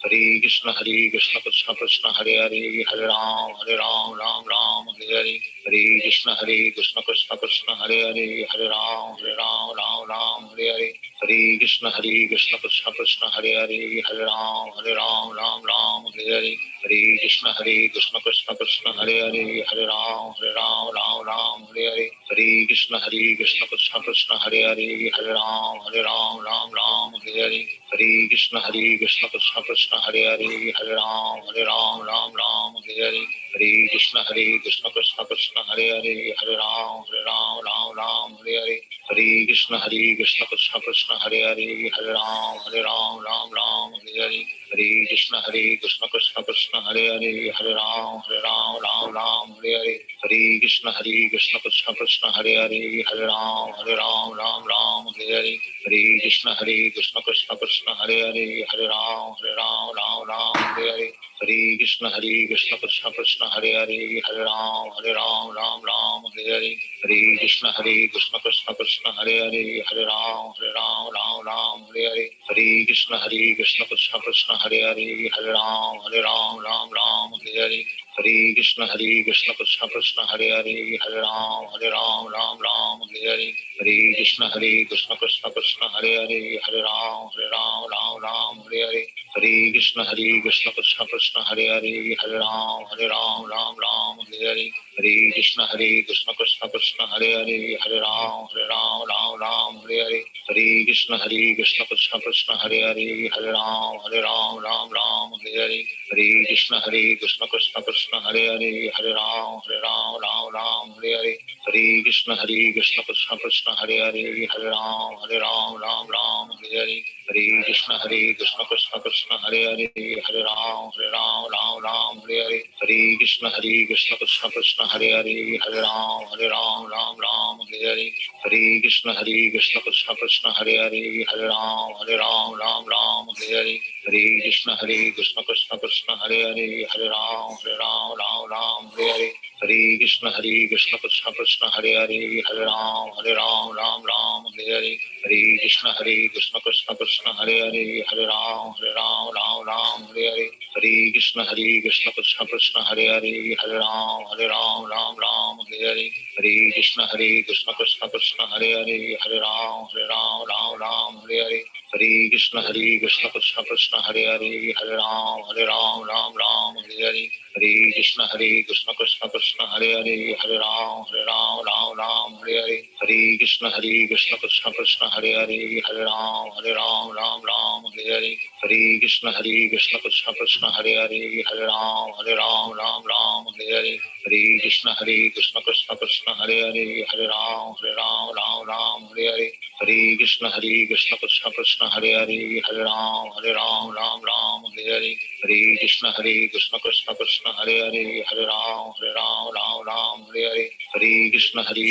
Hare Krishna Hare Krishna Krishna Krishna Hare Hare Hare Ram Hare Ram Ram Ram Hare Hare Hare Krishna Hare Krishna Krishna Krishna Hare Hare Hare Ram Hare Ram Ram Ram Hare Hare Hare Krishna Hare Krishna Krishna Krishna Hare Hare Hare Ram Hare Ram Ram Ram Hare Hare Hare Krishna Hare Krishna Krishna Krishna Hare Hare Hare Ram Hare Ram Ram Ram Hare Hare Hare Krishna Hare Krishna Krishna Krishna Hare Hare Hare Ram Hare Ram Ram Ram Hare Hare Hare Krishna Hare Krishna Krishna Krishna Hare Hare Hare Ram Hare Ram Ram Ram Hare Hare Hare Krishna Hare Krishna Krishna Krishna Hare Hare Hare Ram Hare Ram Ram Ram Hare Hare Hare Krishna Hare Krishna Krishna Krishna Hare Hare Hare Ram Hare Ram Ram Ram Hare Hare Hare Krishna Hare Krishna Krishna Krishna Hare Hare, Hare Ram Hare Ram Ram Ram Hare Hare. Hare Krishna Hare Krishna Krishna Krishna Hare Hare, Hare Ram Hare Ram Ram Ram Hare Hare. Hare Krishna Hare Krishna Krishna Krishna Hare Hare, Hare Ram Hare Ram Ram Ram Hare Hare. Hare Krishna Hare Krishna Krishna Krishna Hare Hare, Hare Ram Hare Ram Ram Ram Hare Hare. Hare Krishna Hare Krishna Krishna Krishna Hare Hare, Hare Ram Hare Ram Ram Ram Hare Hare. Hare Krishna Hare Krishna Krishna Krishna Hare Hare, Hare Ram Hare Ram Ram Ram Hare Hare. Hare Krishna Hare Krishna Krishna Krishna Hare Hare, Hare Ram Hare Ram Ram Ram Hare Hare. Hare Krishna Hare Krishna Krishna Krishna Hare Hare, Hare Ram Hare Ram Ram Ram Hare Hare. Hare Krishna Hare Krishna Krishna Krishna Hare Hare, Hare Ram Hare Ram Ram Ram Hare Hare. Hare Krishna Hare Krishna Krishna Krishna Hare Hare, Hare Ram Hare Ram Ram Ram Hare Hare. Hare Krishna Hare Krishna Krishna Krishna Hare Hare, Hare Ram Hare Ram Ram Ram Hare Hare. Hare Krishna Hare Krishna Krishna Krishna Hare Hare, Hare Ram Hare Ram Ram Ram Hare Hare. Hare Krishna Hare Krishna Krishna Krishna Hare Hare, Hare Ram Hare Ram Ram Ram Hare Hare. Hare Krishna Hare Krishna Krishna Krishna Hare Hare, Hare Ram Hare Ram Ram Ram Hare Hare. Hare Krishna Hare Krishna Krishna Krishna Hare Hare, Hare Ram Hare Ram Ram Ram Hare Hare. Hare Krishna Hare Krishna Krishna Krishna Hare Hare, Hare Ram Hare Ram Ram Ram Hare Hare. Hare Krishna Hare Krishna Krishna Krishna Hare Hare, Hare Ram Hare Ram Ram Ram Hare Hare. Hare Krishna Hare Krishna Krishna Krishna Hare Hare, Hare Ram Hare Ram Ram Ram Hare Hare. Hare Krishna Hare Krishna Krishna Krishna Hare Hare, Hare Ram Hare Ram Ram Ram Hare Hare. Hare Krishna Hare Krishna Krishna Krishna Hare Hare, Hare Ram Hare Ram Ram Ram Hare Hare. Hare Krishna Hare Krishna Krishna Krishna Hare Hare, Hare Ram Hare Ram Ram Ram Hare Hare. Hare Krishna Hare Krishna Krishna Krishna Hare Hare, Hare Ram Hare Ram Ram Ram Hare Hare. Hare Krishna Hare Krishna Krishna Krishna Hare Hare, Hare Ram Hare Ram Ram Ram Hare Hare. Hare Krishna Hare Krishna Krishna Krishna Hare Hare, Hare Ram Hare Ram Ram Ram Hare Hare. Hare Krishna Hare Krishna Krishna Krishna Hare Hare, Hare Ram Hare Ram Ram Ram Hare Hare. Hare Krishna Hare Krishna Krishna Krishna Hare Hare, Hare Ram Hare Ram Ram Ram Hare Hare. Hare Krishna Hare Krishna Krishna Krishna Hare Hare, Hare Ram Hare Ram Ram Ram Hare Hare. Hare Krishna Hare Krishna Krishna Krishna Hare Hare, Hare Ram Hare Ram Ram Ram Hare Hare. Hare Krishna Hare Krishna Krishna Krishna Hare Hare, Hare Ram Hare Ram Ram Ram Hare Hare. Hare Krishna Hare Krishna Krishna Krishna Hare Hare, Hare Ram Hare Ram Ram Ram Hare Hare. Hare Krishna Hare Krishna Krishna Krishna Hare Hare, Hare Ram Hare Ram Ram Ram Hare Hare. Hare Krishna Hare Krishna Krishna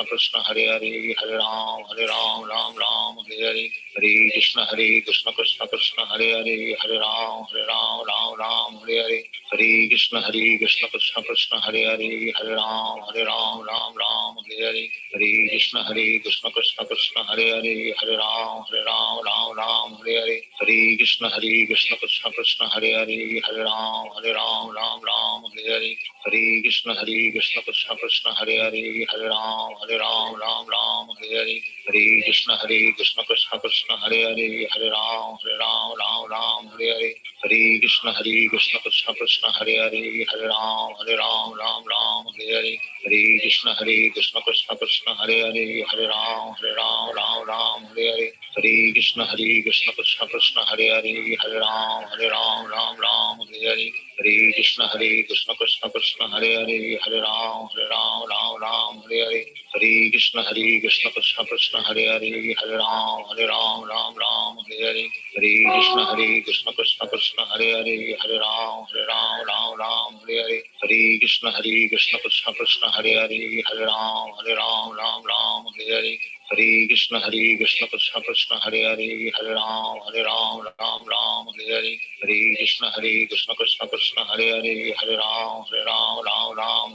Krishna Hare Hare, Hare Ram Hare Ram Ram Ram Hare Hare. Hare Krishna Hare Krishna Krishna Krishna Hare Hare, Hare Ram Hare Ram Ram Ram Hare Hare. Hare Krishna Hare Krishna Krishna Krishna Hare Hare, Hare Ram Hare Ram Ram Ram Hare Hare. Hare Krishna Hare Krishna Krishna Krishna Hare Hare, Hare Ram Hare Ram Ram Ram Hare Hare. Hare Krishna Hare Krishna Krishna Krishna Hare Hare, Hare Ram Hare Ram Ram Ram Hare Hare. Hare Krishna Hare Krishna Krishna Krishna Hare Hare, Hare Ram Hare Ram Ram Ram Hare Hare. Hare Krishna Hare Krishna Krishna Krishna Hare Hare, Hare Ram Hare Ram Ram Ram Hare Hare. Hare Krishna Hare Krishna Krishna Krishna Hare Hare, Hare Ram Hare Ram Ram Ram Hare Hare. Hare Krishna Hare Krishna Krishna Krishna Hare Hare, Hare Ram Hare Ram Ram Ram Hare Hare. Hare Krishna Hare Krishna Krishna Krishna Hare Hare, Hare Ram Hare Ram Ram Ram Hare Hare. Hare Krishna Hare Krishna Krishna Krishna Hare Hare, Hare Ram Hare Ram Ram Ram Hare Hare. Hare Krishna Hare Krishna Krishna Krishna Hare Hare, Hare Ram Hare Ram Ram Ram Hare Hare. Hare Krishna Hare Krishna Krishna Krishna Hare Hare, Hare Ram Hare Ram Ram Ram Hare Hare. Hare Krishna Hare Krishna Krishna Krishna Hare Hare, Hare Ram Hare Ram Ram Ram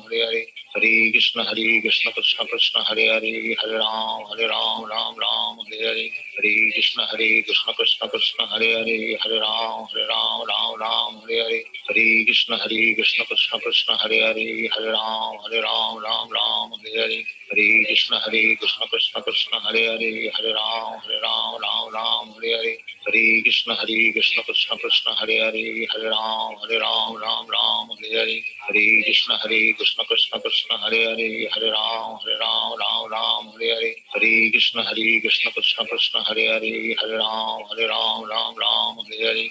Hare Hare. Hare Krishna Hare Krishna Krishna Krishna Hare Hare, Hare Ram Hare Ram Ram Ram Hare Hare. Hare Krishna Hare Krishna Krishna Krishna Hare Hare, Hare Ram Hare Ram Ram Ram Hare Hare. Hare Krishna Hare Krishna Krishna Krishna Hare Hare, Hare Ram Hare Ram Ram Ram Hare Hare. Hare Krishna Hare Krishna Krishna Krishna Hare Hare, Hare Ram Hare Ram Ram Ram Hare Hare. Hare Krishna Hare Krishna Krishna Krishna Hare Hare, Hare Ram Hare Ram Ram Ram Hare Hare. Hare Krishna Hare Krishna Krishna Krishna Hare Hare, Hare Ram Hare Ram Ram Ram Hare Hare.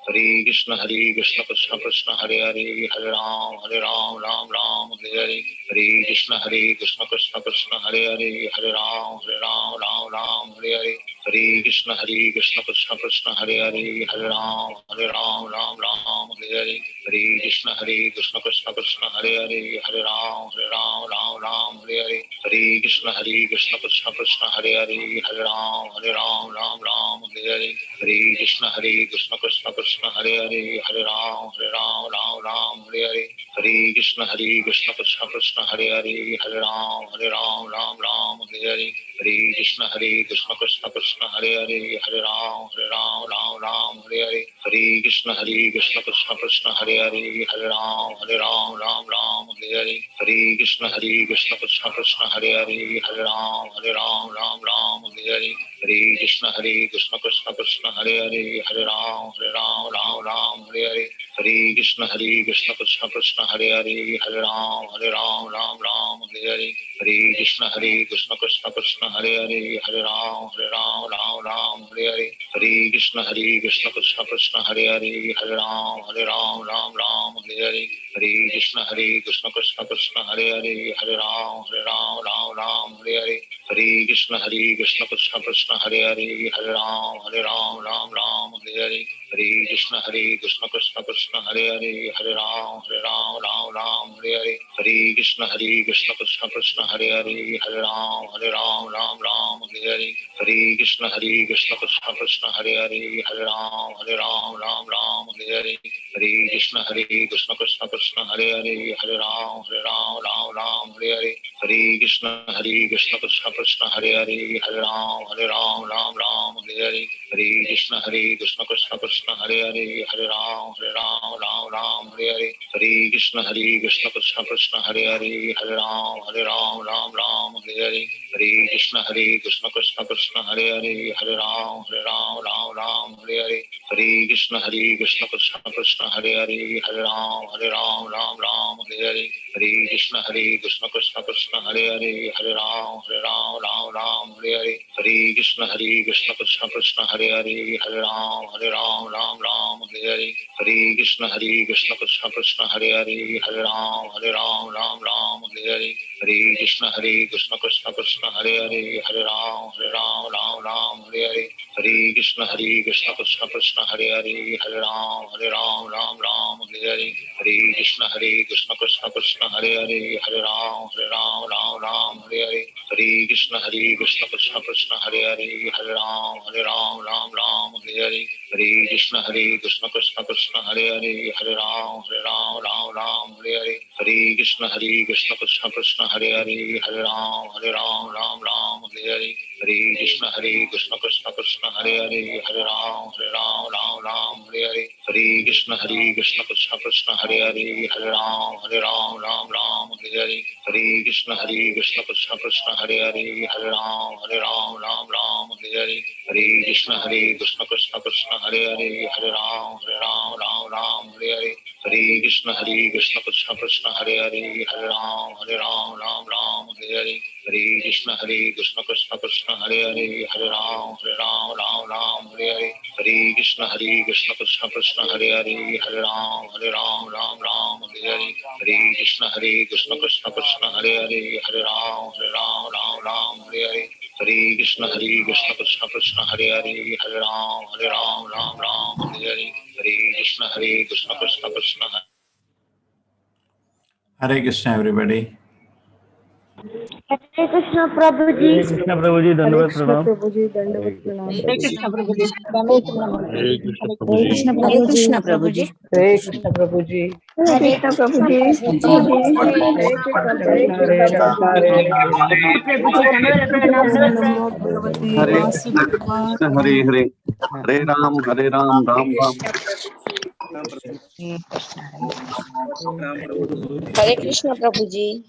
Hare Krishna, Hare Krishna, Krishna Krishna, Hare Hare, Hare Ram, Hare Ram, Ram Ram, Hare Hare. Hare Krishna, Hare Krishna, Krishna Krishna, Hare Hare, Hare Ram, Hare Ram, Ram Ram, Hare Hare. Hare Krishna, Hare Krishna, Krishna Krishna, Hare Hare, Hare Ram, Hare Ram, Ram Ram, Hare Hare. Hare Krishna, Hare Krishna, Krishna Krishna, Hare Hare, Hare Ram, Hare Ram, Ram Ram, Hare Hare. Hare Krishna, Hare Krishna, Krishna Krishna, Hare Hare, Hare Ram, Hare Ram, Ram Ram, Hare Hare. Hare Krishna, Hare Krishna, Krishna Krishna, Hare Hare, Hare Ram, Hare Ram, Ram Ram, Hare Hare. Hare Krishna, Hare Krishna, Krishna Krishna, Hare Hare, Hare Ram, Hare Ram, Ram Ram, Hare Hare. Hare Krishna, Hare Krishna, Krishna Krishna, Hare Hare, Hare Ram, Hare Ram, Ram Ram, Hare Hare. Hare Krishna, Hare Krishna, Krishna Krishna, Hare Hare, Hare Ram, Hare Ram, Ram Ram, Hare Hare. Hare Krishna, Hare Krishna, Krishna Krishna, Hare Hare, Hare Ram, Hare Ram, Ram Ram, Hare Hare. Hare Krishna, Hare Krishna, Krishna Krishna, Hare Hare, Hare Ram, Hare Ram, Ram Ram, Hare Hare. Hare Krishna, Hare Krishna, Krishna Krishna, Hare Hare, Hare Ram, Hare Ram, Ram Ram, Hare Hare. Hare Krishna, Hare Krishna, Krishna Krishna, Hare Hare, Hare Ram, Hare Ram, Ram Ram, Hare Hare. Hare Krishna, Hare Krishna, Krishna Krishna, Hare Hare, Hare Ram, Hare Ram, Ram Ram, Hare Hare. Hare Krishna, Hare Krishna, Krishna Krishna, Hare Hare, Hare Ram, Hare Ram, Ram Ram, Hare Hare. Hare Krishna, Hare Krishna, Krishna Krishna, Hare Hare, Hare Ram, Hare Ram, Ram Ram, Hare Hare. Hare Krishna, Hare Krishna, Krishna Krishna, Hare Hare, Hare Ram, Hare Ram, Ram Ram, Hare Hare. Hare Krishna, Hare Krishna, Krishna Krishna, Hare Hare, Hare Ram, Hare Ram, Ram Ram, Hare Hare. Hare Krishna, Hare Krishna, Krishna Krishna, Hare Hare, Hare Ram, Hare Ram, Ram Ram, Hare Hare. Hare Krishna, Hare Krishna, Krishna Krishna, Hare Hare, Hare Ram, Hare Ram, Ram Ram, Hare Hare. Hare Krishna, Hare Krishna, Krishna Krishna, Hare Hare, Hare Ram, Hare Ram, Ram Ram, Hare Hare. Hare Krishna, Hare Krishna, Krishna Krishna, Hare Hare, Hare Ram, Hare Ram, Ram Ram, Hare Hare. Hare Krishna, Hare Krishna, Krishna Krishna, Hare Hare, Hare Ram, Hare Ram, Ram Ram, Hare Hare. Hare Krishna, Hare Krishna, Krishna Krishna, Hare Hare, Hare Ram, Hare Ram, Ram Ram, Hare Hare. Hare Krishna, Hare Krishna, Krishna Krishna, Hare Hare, Hare Ram, Hare Ram, Ram Ram, Hare Hare. Hare Krishna, Hare Krishna, Krishna Krishna, Hare Hare, Hare Ram, Hare Ram, Ram Ram, Hare Hare. Hare Krishna, Hare Krishna, Krishna Krishna, Hare Hare, Hare Ram, Hare Ram, Ram Ram, Hare Hare. Hare Krishna, Hare Krishna, Krishna Krishna, Hare Hare, Hare Ram, Hare Ram, Ram Ram, Hare Hare. Hare Krishna, Hare Krishna, Krishna Krishna, Hare Hare, Hare Ram, Hare Ram, Ram Ram, Hare Hare. Hare Krishna, Hare Krishna, Krishna Krishna, Hare Hare, Hare Ram, Hare Ram, Ram Ram, Hare Hare. Hare Krishna, Hare Krishna, Krishna Krishna, Hare Hare, Hare Ram, Hare Ram, Ram Ram, Hare Hare. Hare Krishna, Hare Krishna, Krishna Krishna, Hare Hare, Hare Ram, Hare Ram, Ram Ram, Hare Hare. Hare Krishna, Hare Krishna, Krishna Krishna, Hare Hare, Hare Ram, Hare Ram, Ram Ram, Hare Hare. Hare Krishna, Hare Krishna, Krishna Krishna, Hare Hare, Hare Ram, Hare Ram, Ram Ram, Hare Hare. Hare Krishna, Hare Krishna, Krishna Krishna, Hare Hare, Hare Ram, Hare Ram, Ram Ram, Hare Hare. Hare Krishna, Hare Krishna, Krishna Krishna, Hare Hare, Hare Ram, Hare Ram, Ram Ram, Hare Hare. Hare Krishna, Hare Krishna, Krishna Krishna, Hare Hare, Hare Ram, Hare Ram, Ram Ram, Hare Hare. Hare Krishna, Hare Krishna, Krishna Krishna, Hare Hare, Hare Ram, Hare Ram, Ram Ram, Hare Hare. Hare Krishna, Hare Krishna, Krishna Krishna, Hare Hare, Hare Ram, Hare Ram, Ram Ram, Hare Hare. Hare Krishna, Hare Krishna, Krishna Krishna, Hare Hare, Hare Ram, Hare Ram, Ram Ram, Hare Hare. Hare Krishna, Hare Krishna, Krishna Krishna, Hare Hare, Hare Ram, Hare Ram, Ram Ram, Hare Hare. Hare Krishna, Hare Krishna, Krishna Krishna, Hare Hare, Hare Ram, Hare Ram, Ram Ram, Hare Hare. Hare Krishna, Hare Krishna, Krishna Krishna, Hare Hare, Hare Ram, Hare Ram, Ram Ram, Hare Hare. Hare Krishna, Hare Krishna, Krishna Krishna. Hare Krishna, everybody. Hare Krishna Prabhuji. Hare Krishna Prabhuji, Dandavat Pranam. Prabhuji, Dandavat Pranam. Hare Krishna Prabhuji, Dandavat Pranam. Hare Krishna Prabhuji. Hare Krishna Prabhuji. Hare Krishna Prabhuji. Hare Krishna Prabhuji. Hare Krishna Hare Prabhuji, Dandavat Pranam. Hare Krishna, Hare Hare, Hare Ram, Hare Ram, Ram Ram. Hare Krishna Prabhuji.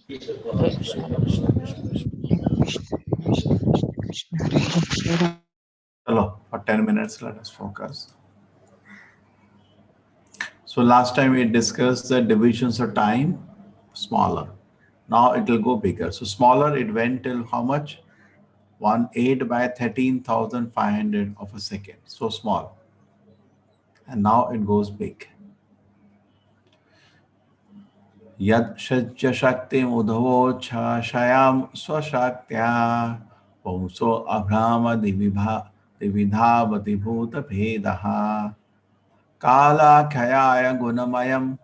Hello, for 10 minutes, let us focus. So last time we discussed the divisions of time, smaller. Now it will go bigger. So smaller, it went till how much? 1/8 by 13,500 of a second. So small. And now it goes big. Yad shajya shaktim udhavocha shayam swashaktya pumso abhrama dividhavati bhuta bhedaha kala khayaya gunamayam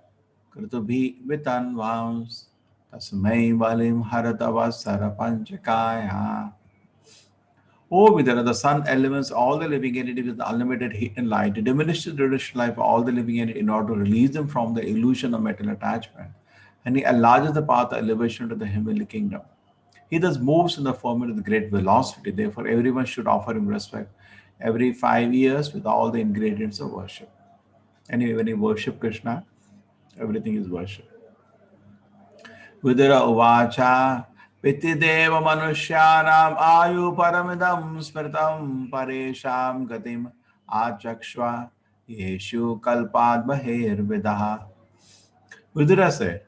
krutubhi vitanvams tasmai balim haratavasara panchakaya. O Vidura, the sun elements all the living entities with unlimited heat and light. It diminishes the duration life of all the living entities in order to release them from the illusion of material attachment. And he enlarges the path of elevation to the heavenly kingdom. He thus moves in the firmament with great velocity. Therefore, everyone should offer him respect every 5 years with all the ingredients of worship. Anyway, when you worship Krishna, everything is worship. Vidura uvacha pitideva manushyanam ayu paramidam smritam paresham gatim achakshva yeshu kalpad bahirvidaha. Vidura said,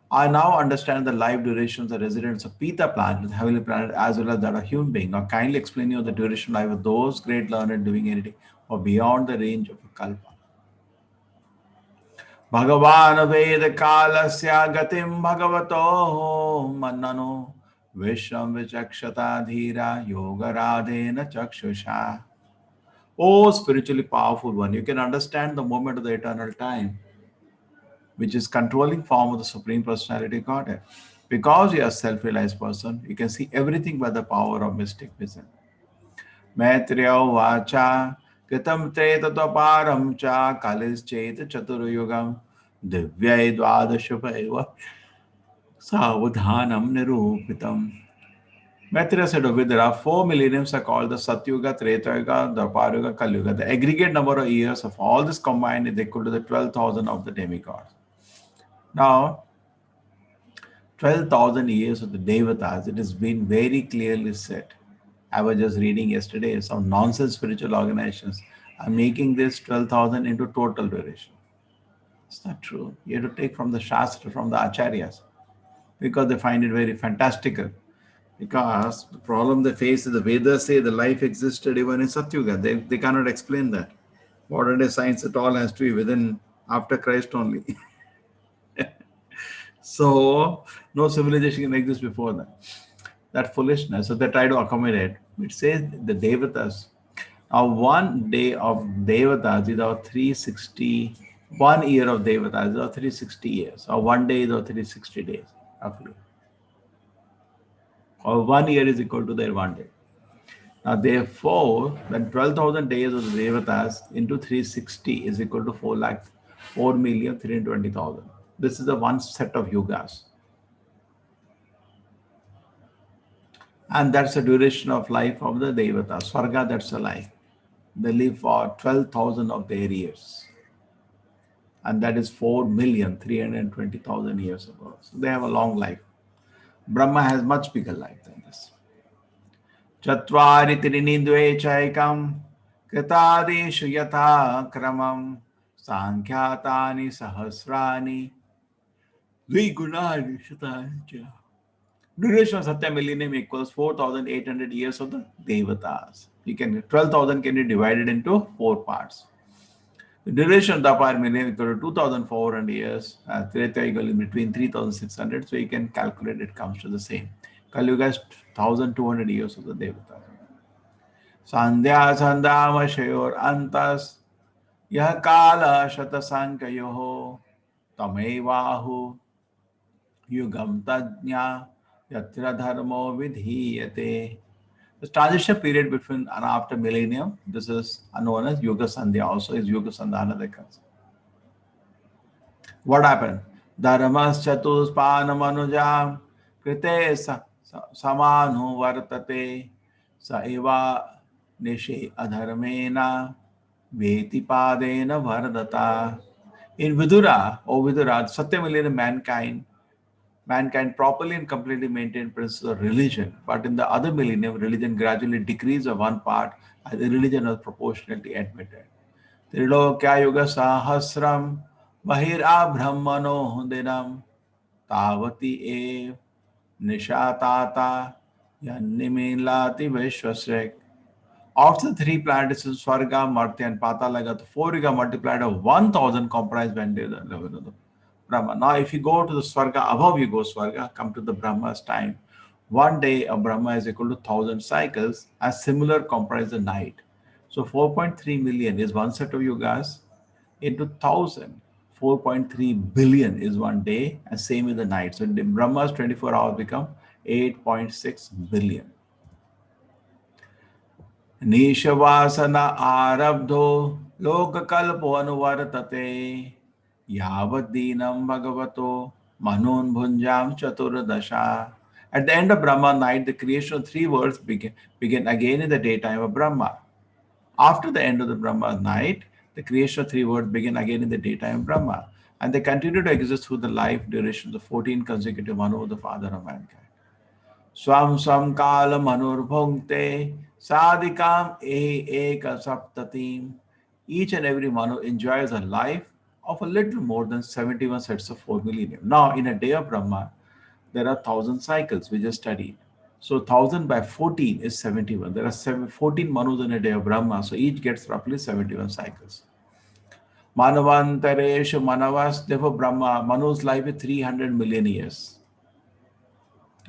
I now understand the life durations of the residents of Pita planet, the heavenly planet, as well as that of human being. Now kindly explain you the duration life of those great learned living entity or beyond the range of a kalpa. Bhagavan Veda Kalasya Gatim Bhagavato Manano Vishram Vichakshata Dhira Yoga Radhena Chakshusha. O spiritually powerful one, you can understand the moment of the eternal time, which is controlling form of the Supreme Personality Godhead. Because you are a self-realized person, you can see everything by the power of mystic vision. Maitreya Vacha Kritam Treta Cha Kalischeta Chaturyugam Divyai Dvadashapaiva Savadhanam Nirupitam. Maitreya said, there are 4 millenniums are called the Satyuga, Treta Yuga, Dwapara Yuga, Kali Yuga. The aggregate number of years of all this combined is equal to the 12,000 of the demigods. Now, 12,000 years of the devatas, it has been very clearly said. I was just reading yesterday, some nonsense spiritual organizations are making this 12,000 into total duration. It's not true. You have to take from the Shastra, from the Acharyas, because they find it very fantastical. Because the problem they face is the Vedas say the life existed even in Satyuga. They cannot explain that. Modern day science at all has to be within after Christ only. So no civilization can exist before that. That foolishness. So they try to accommodate. It says the devatas. Now 1 day of devatas is our 360, 1 year of devatas is our 360 years. Or 1 day is our 360 days, roughly. Or 1 year is equal to their 1 day. Now, therefore, then 12,000 days of the devatas into 360 is equal to 4,320,000. This is the one set of yugas. And that's the duration of life of the devata. Swarga, that's the life. They live for 12,000 of their years. And that is 4,320,000 years ago. So they have a long life. Brahma has much bigger life than this. Chatvari trini dve chaikam kritadishu yatha kramam sankhyatani sahasrani dvigunani shatani cha. Duration of Satya millennium equals 4,800 years of the devatas. You can 12,000 can be divided into 4 parts. The duration of the Dwapara millennium equal to 2,400 years. Treta equal in between 3,600. So you can calculate it comes to the same. Kali Yuga is 1,200 years of the devatas. Sandhya sandhamashayor antas yah kala shatasankayoho tamevahu yugam tajna yatra dharmo vidhiyate. The transition period between and after millennium, this is known as Yuga Sandhya, also is Yuga Sandhana. What happened? Dharmas chatuspanam anujam krite samanu vartate sa eva nishe adharmena vetipadena vardata. In Vidura, O Vidura, Satya millennium mankind properly and completely maintained principles of religion, but in the other millennium, religion gradually decreased of one part as the religion was proportionately admitted. Trilokya yuga sahasram bahira brahmano dinam tavati ev nishatata yannimilati vishwasrek. After the three planets in Swarga, Martya, and Patala, the 4 yuga multiplied of 1,000 comprise when the level of the Brahma. Now, if you go to the Swarga, above you go Swarga, come to the Brahma's time. 1 day of Brahma is equal to 1,000 cycles, as similar comprise the night. So 4.3 million is one set of yugas into 1,000. 4.3 billion is 1 day, and same with the night. So the Brahma's 24 hours become 8.6 billion. Nishavasana arabdho lokakalpo anuvartate yavadinam bhagavato manun bhunjam chaturdasha. At the end of Brahma night, the creation of three worlds begin again in the daytime of Brahma. After the end of the Brahma night, the creation of three worlds begin again in the daytime of Brahma. And they continue to exist through the life duration of the 14 consecutive Manu, the father of mankind. Swam swam kala manur bhunkte sadhikam ehi eka saptatim. Each and every Manu enjoys a life of a little more than 71 sets of 4 millennium. Now, in a day of Brahma, there are 1,000 cycles we just studied. So 1,000 by 14 is 71. There are 14 Manus in a day of Brahma, so each gets roughly 71 cycles. Manavantareshu Manavas, therefore Brahma, Manu's life is 300 million years.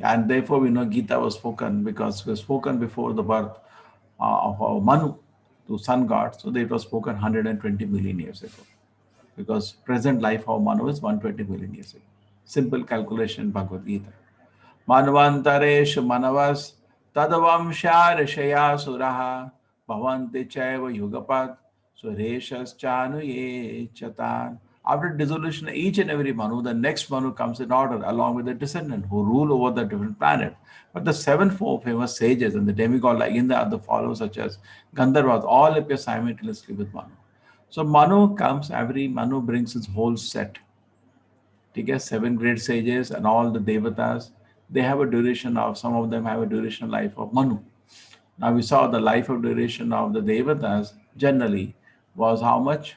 And therefore we know Gita was spoken because it was spoken before the birth of our Manu, the sun god. So it was spoken 120 million years ago. Because present life of Manu is 120 million years ago. Simple calculation, Bhagavad Gita. Manvantareshu manavas tadavamsha rishaya suraha bhavanti chaiva yugapad sureshas ye chatan. After dissolution of each and every Manu, the next Manu comes in order along with the descendant who rule over the different planet. But the 7 four famous sages and the demigod like Indra, the followers such as Gandharvas, all appear simultaneously with Manu. So Manu comes, every Manu brings his whole set. Okay, 7 great sages and all the devatas, they have a duration of, some of them have a duration life of Manu. Now we saw the life of duration of the devatas generally was how much?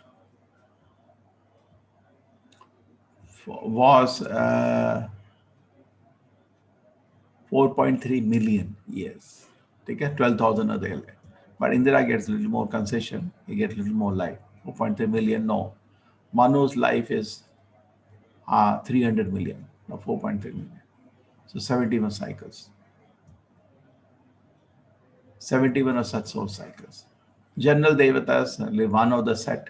Was 4.3 million years. Okay, 12,000 are there. But Indra gets a little more concession. He gets a little more life. 4.3 million, no. Manu's life is 300 million, no, 4.3 million. So 71 cycles. 71 of such soul cycles. General devatas, one of the set.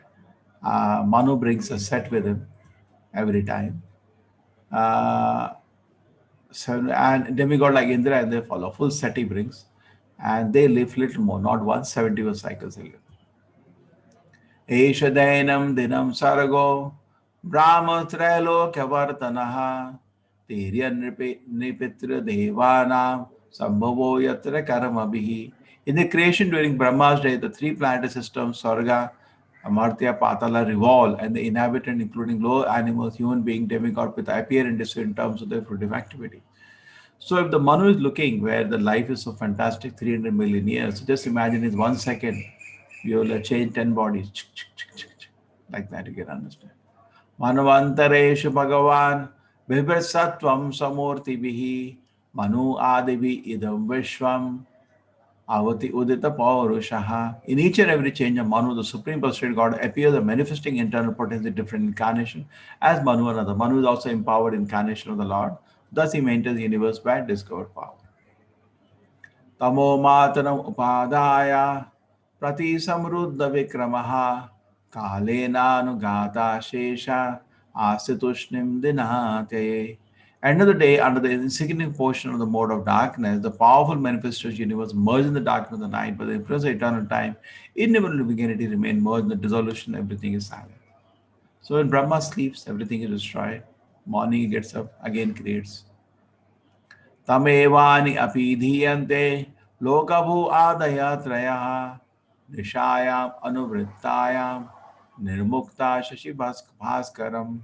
Manu brings a set with him every time. And demigod like Indra and they follow. Full set he brings. And they live little more, not one, 71 cycles they live. Esha dainam dinam sargo brahma trailokya vartanaha tirya nripitra devanam sambhavo yatra karmabhihi. In the creation during Brahma's day, the three planetary systems, Sarga, Amartya, Patala, revolve, and the inhabitant, including lower animals, human being, demigod, Pita, appear in different terms of their fruitive activity. So if the Manu is looking where the life is so fantastic, 300 million years, just imagine in 1 second, you will change 10 bodies. Like that, you can understand. Manuvantareshu Bhagavan Vibhasatvam Samurtibhihi Manu Adivi Idam Vishwam Avati Udita Paurushaha. In each and every change of Manu, the Supreme Personality God appears a manifesting internal potency, different incarnation as Manu and other. Manu is also empowered incarnation of the Lord. Thus he maintains the universe by discovered power. Tamo matanam upadaya prati samruddha vikramaha kalenanugata shesha asitushnim dinate. End of the day, under the insignificant portion of the mode of darkness, the powerful manifested universe merged in the darkness of the night, but the influence of eternal time, innumerable beginning remain merged in the dissolution, everything is silent. So when Brahma sleeps, everything is destroyed. Morning he gets up, again creates. Tamevani apidhiyante lokabhu adaya trayaha nishayam anuvrittayam nirmukta shashi bhaskaram.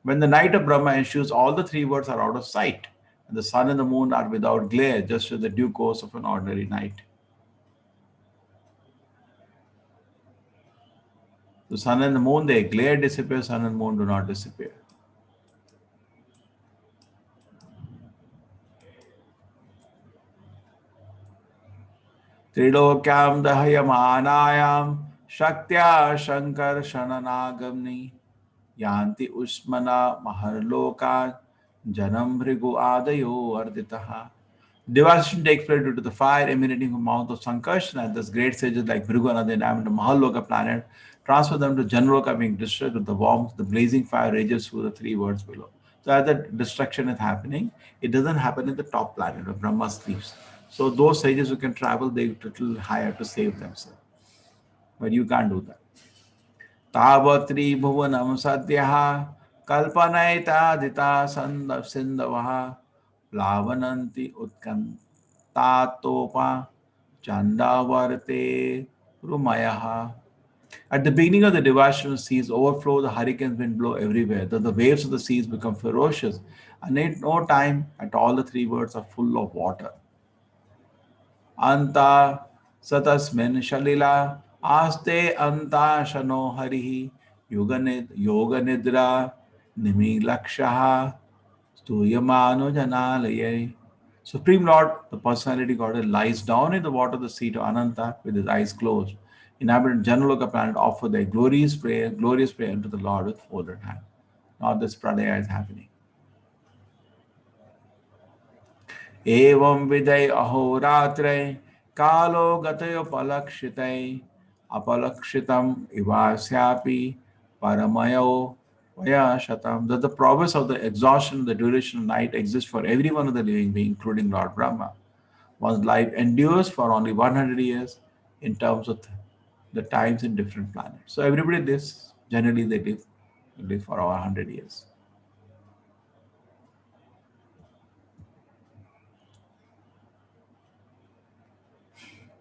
When the night of Brahma ensues, all the three worlds are out of sight, and the sun and the moon are without glare, just as the due course of an ordinary night. The sun and the moon, their glare disappears, sun and moon do not disappear. Trilokyam dahayamanayam shaktya shankar shananagamni yanti usmana maharloka janam bhrigu adayo arditaha. Devastation takes place due to the fire emanating from the mouth of Sankarsana, and thus great sages like Bhrigu and other inhabitants of Mahaloka planet transfer them to Janaloka, being distressed with the warmth, the blazing fire rages through the three worlds below. So as the destruction is happening, it doesn't happen in the top planet where Brahma sleeps. So those sages who can travel, they little higher to save themselves. But you can't do that. Tavatri bhuvanam sadhyaha kalpanaitadita sindavaha plavananti utkantatopa chandavarte rumayaha. At the beginning of the devastation, seas overflow, the hurricanes wind blow everywhere. The waves of the seas become ferocious, and in no time at all the three worlds are full of water. Anta satasmin shalila aste anta shano harihi yoga nidra nimi lakshaha stuyamano janalaye. Supreme Lord, the personality God, lies down in the water of the sea to Ananta with his eyes closed. Inhabitant Janaloka planet offer their glorious prayer unto the Lord with folded hand. Now this pralaya is happening. Evam viday ahoratre kalo gatayo palakshite apalakshitam ivasyapi paramayo vayashatam. That the progress of the exhaustion of the duration of night exists for every one of the living beings, including Lord Brahma. One's life endures for only 100 years in terms of the times in different planets. So everybody lives, generally they live for over 100 years.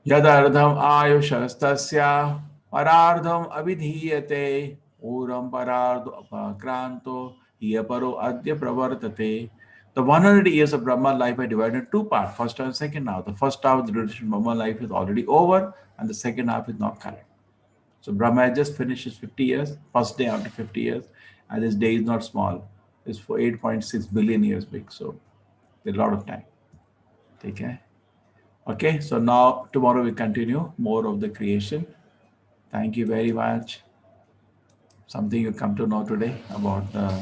Yadardham ayushastasya parardham abhidhiyate uram parardho apakranto hiyaparo adya pravartate. The 100 years of Brahma life are divided into two parts, first half and second half. The first half of the duration of Brahma life is already over, and the second half is not current. So Brahma has just finished his 50 years, first day after 50 years, and this day is not small. It's for 8.6 billion years big, so a lot of time. Take care. Okay, so now tomorrow we continue more of the creation. Thank you very much. Something you come to know today about the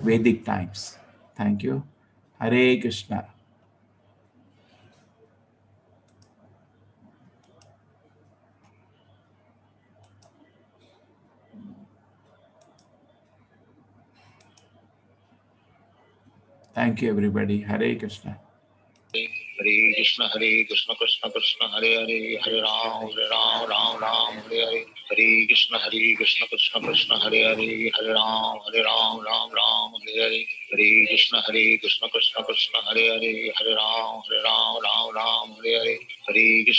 Vedic times. Thank you. Hare Krishna. Thank you, everybody. Hare Krishna. Hare Krishna, Hare Krishna, Krishna Krishna, Hare Hare, Hare Ram, Hare Ram, Ram Ram, Hare Hare. Hare Krishna, Hare Krishna, Krishna Krishna, Hare Hare, Hare Ram, Hare Ram, Ram Ram, Hare Hare. Hare Krishna, Hare Krishna, Krishna Krishna, Hare Hare, Hare Ram, Hare Ram, Ram Ram, Hare Hare. Hare Krishna.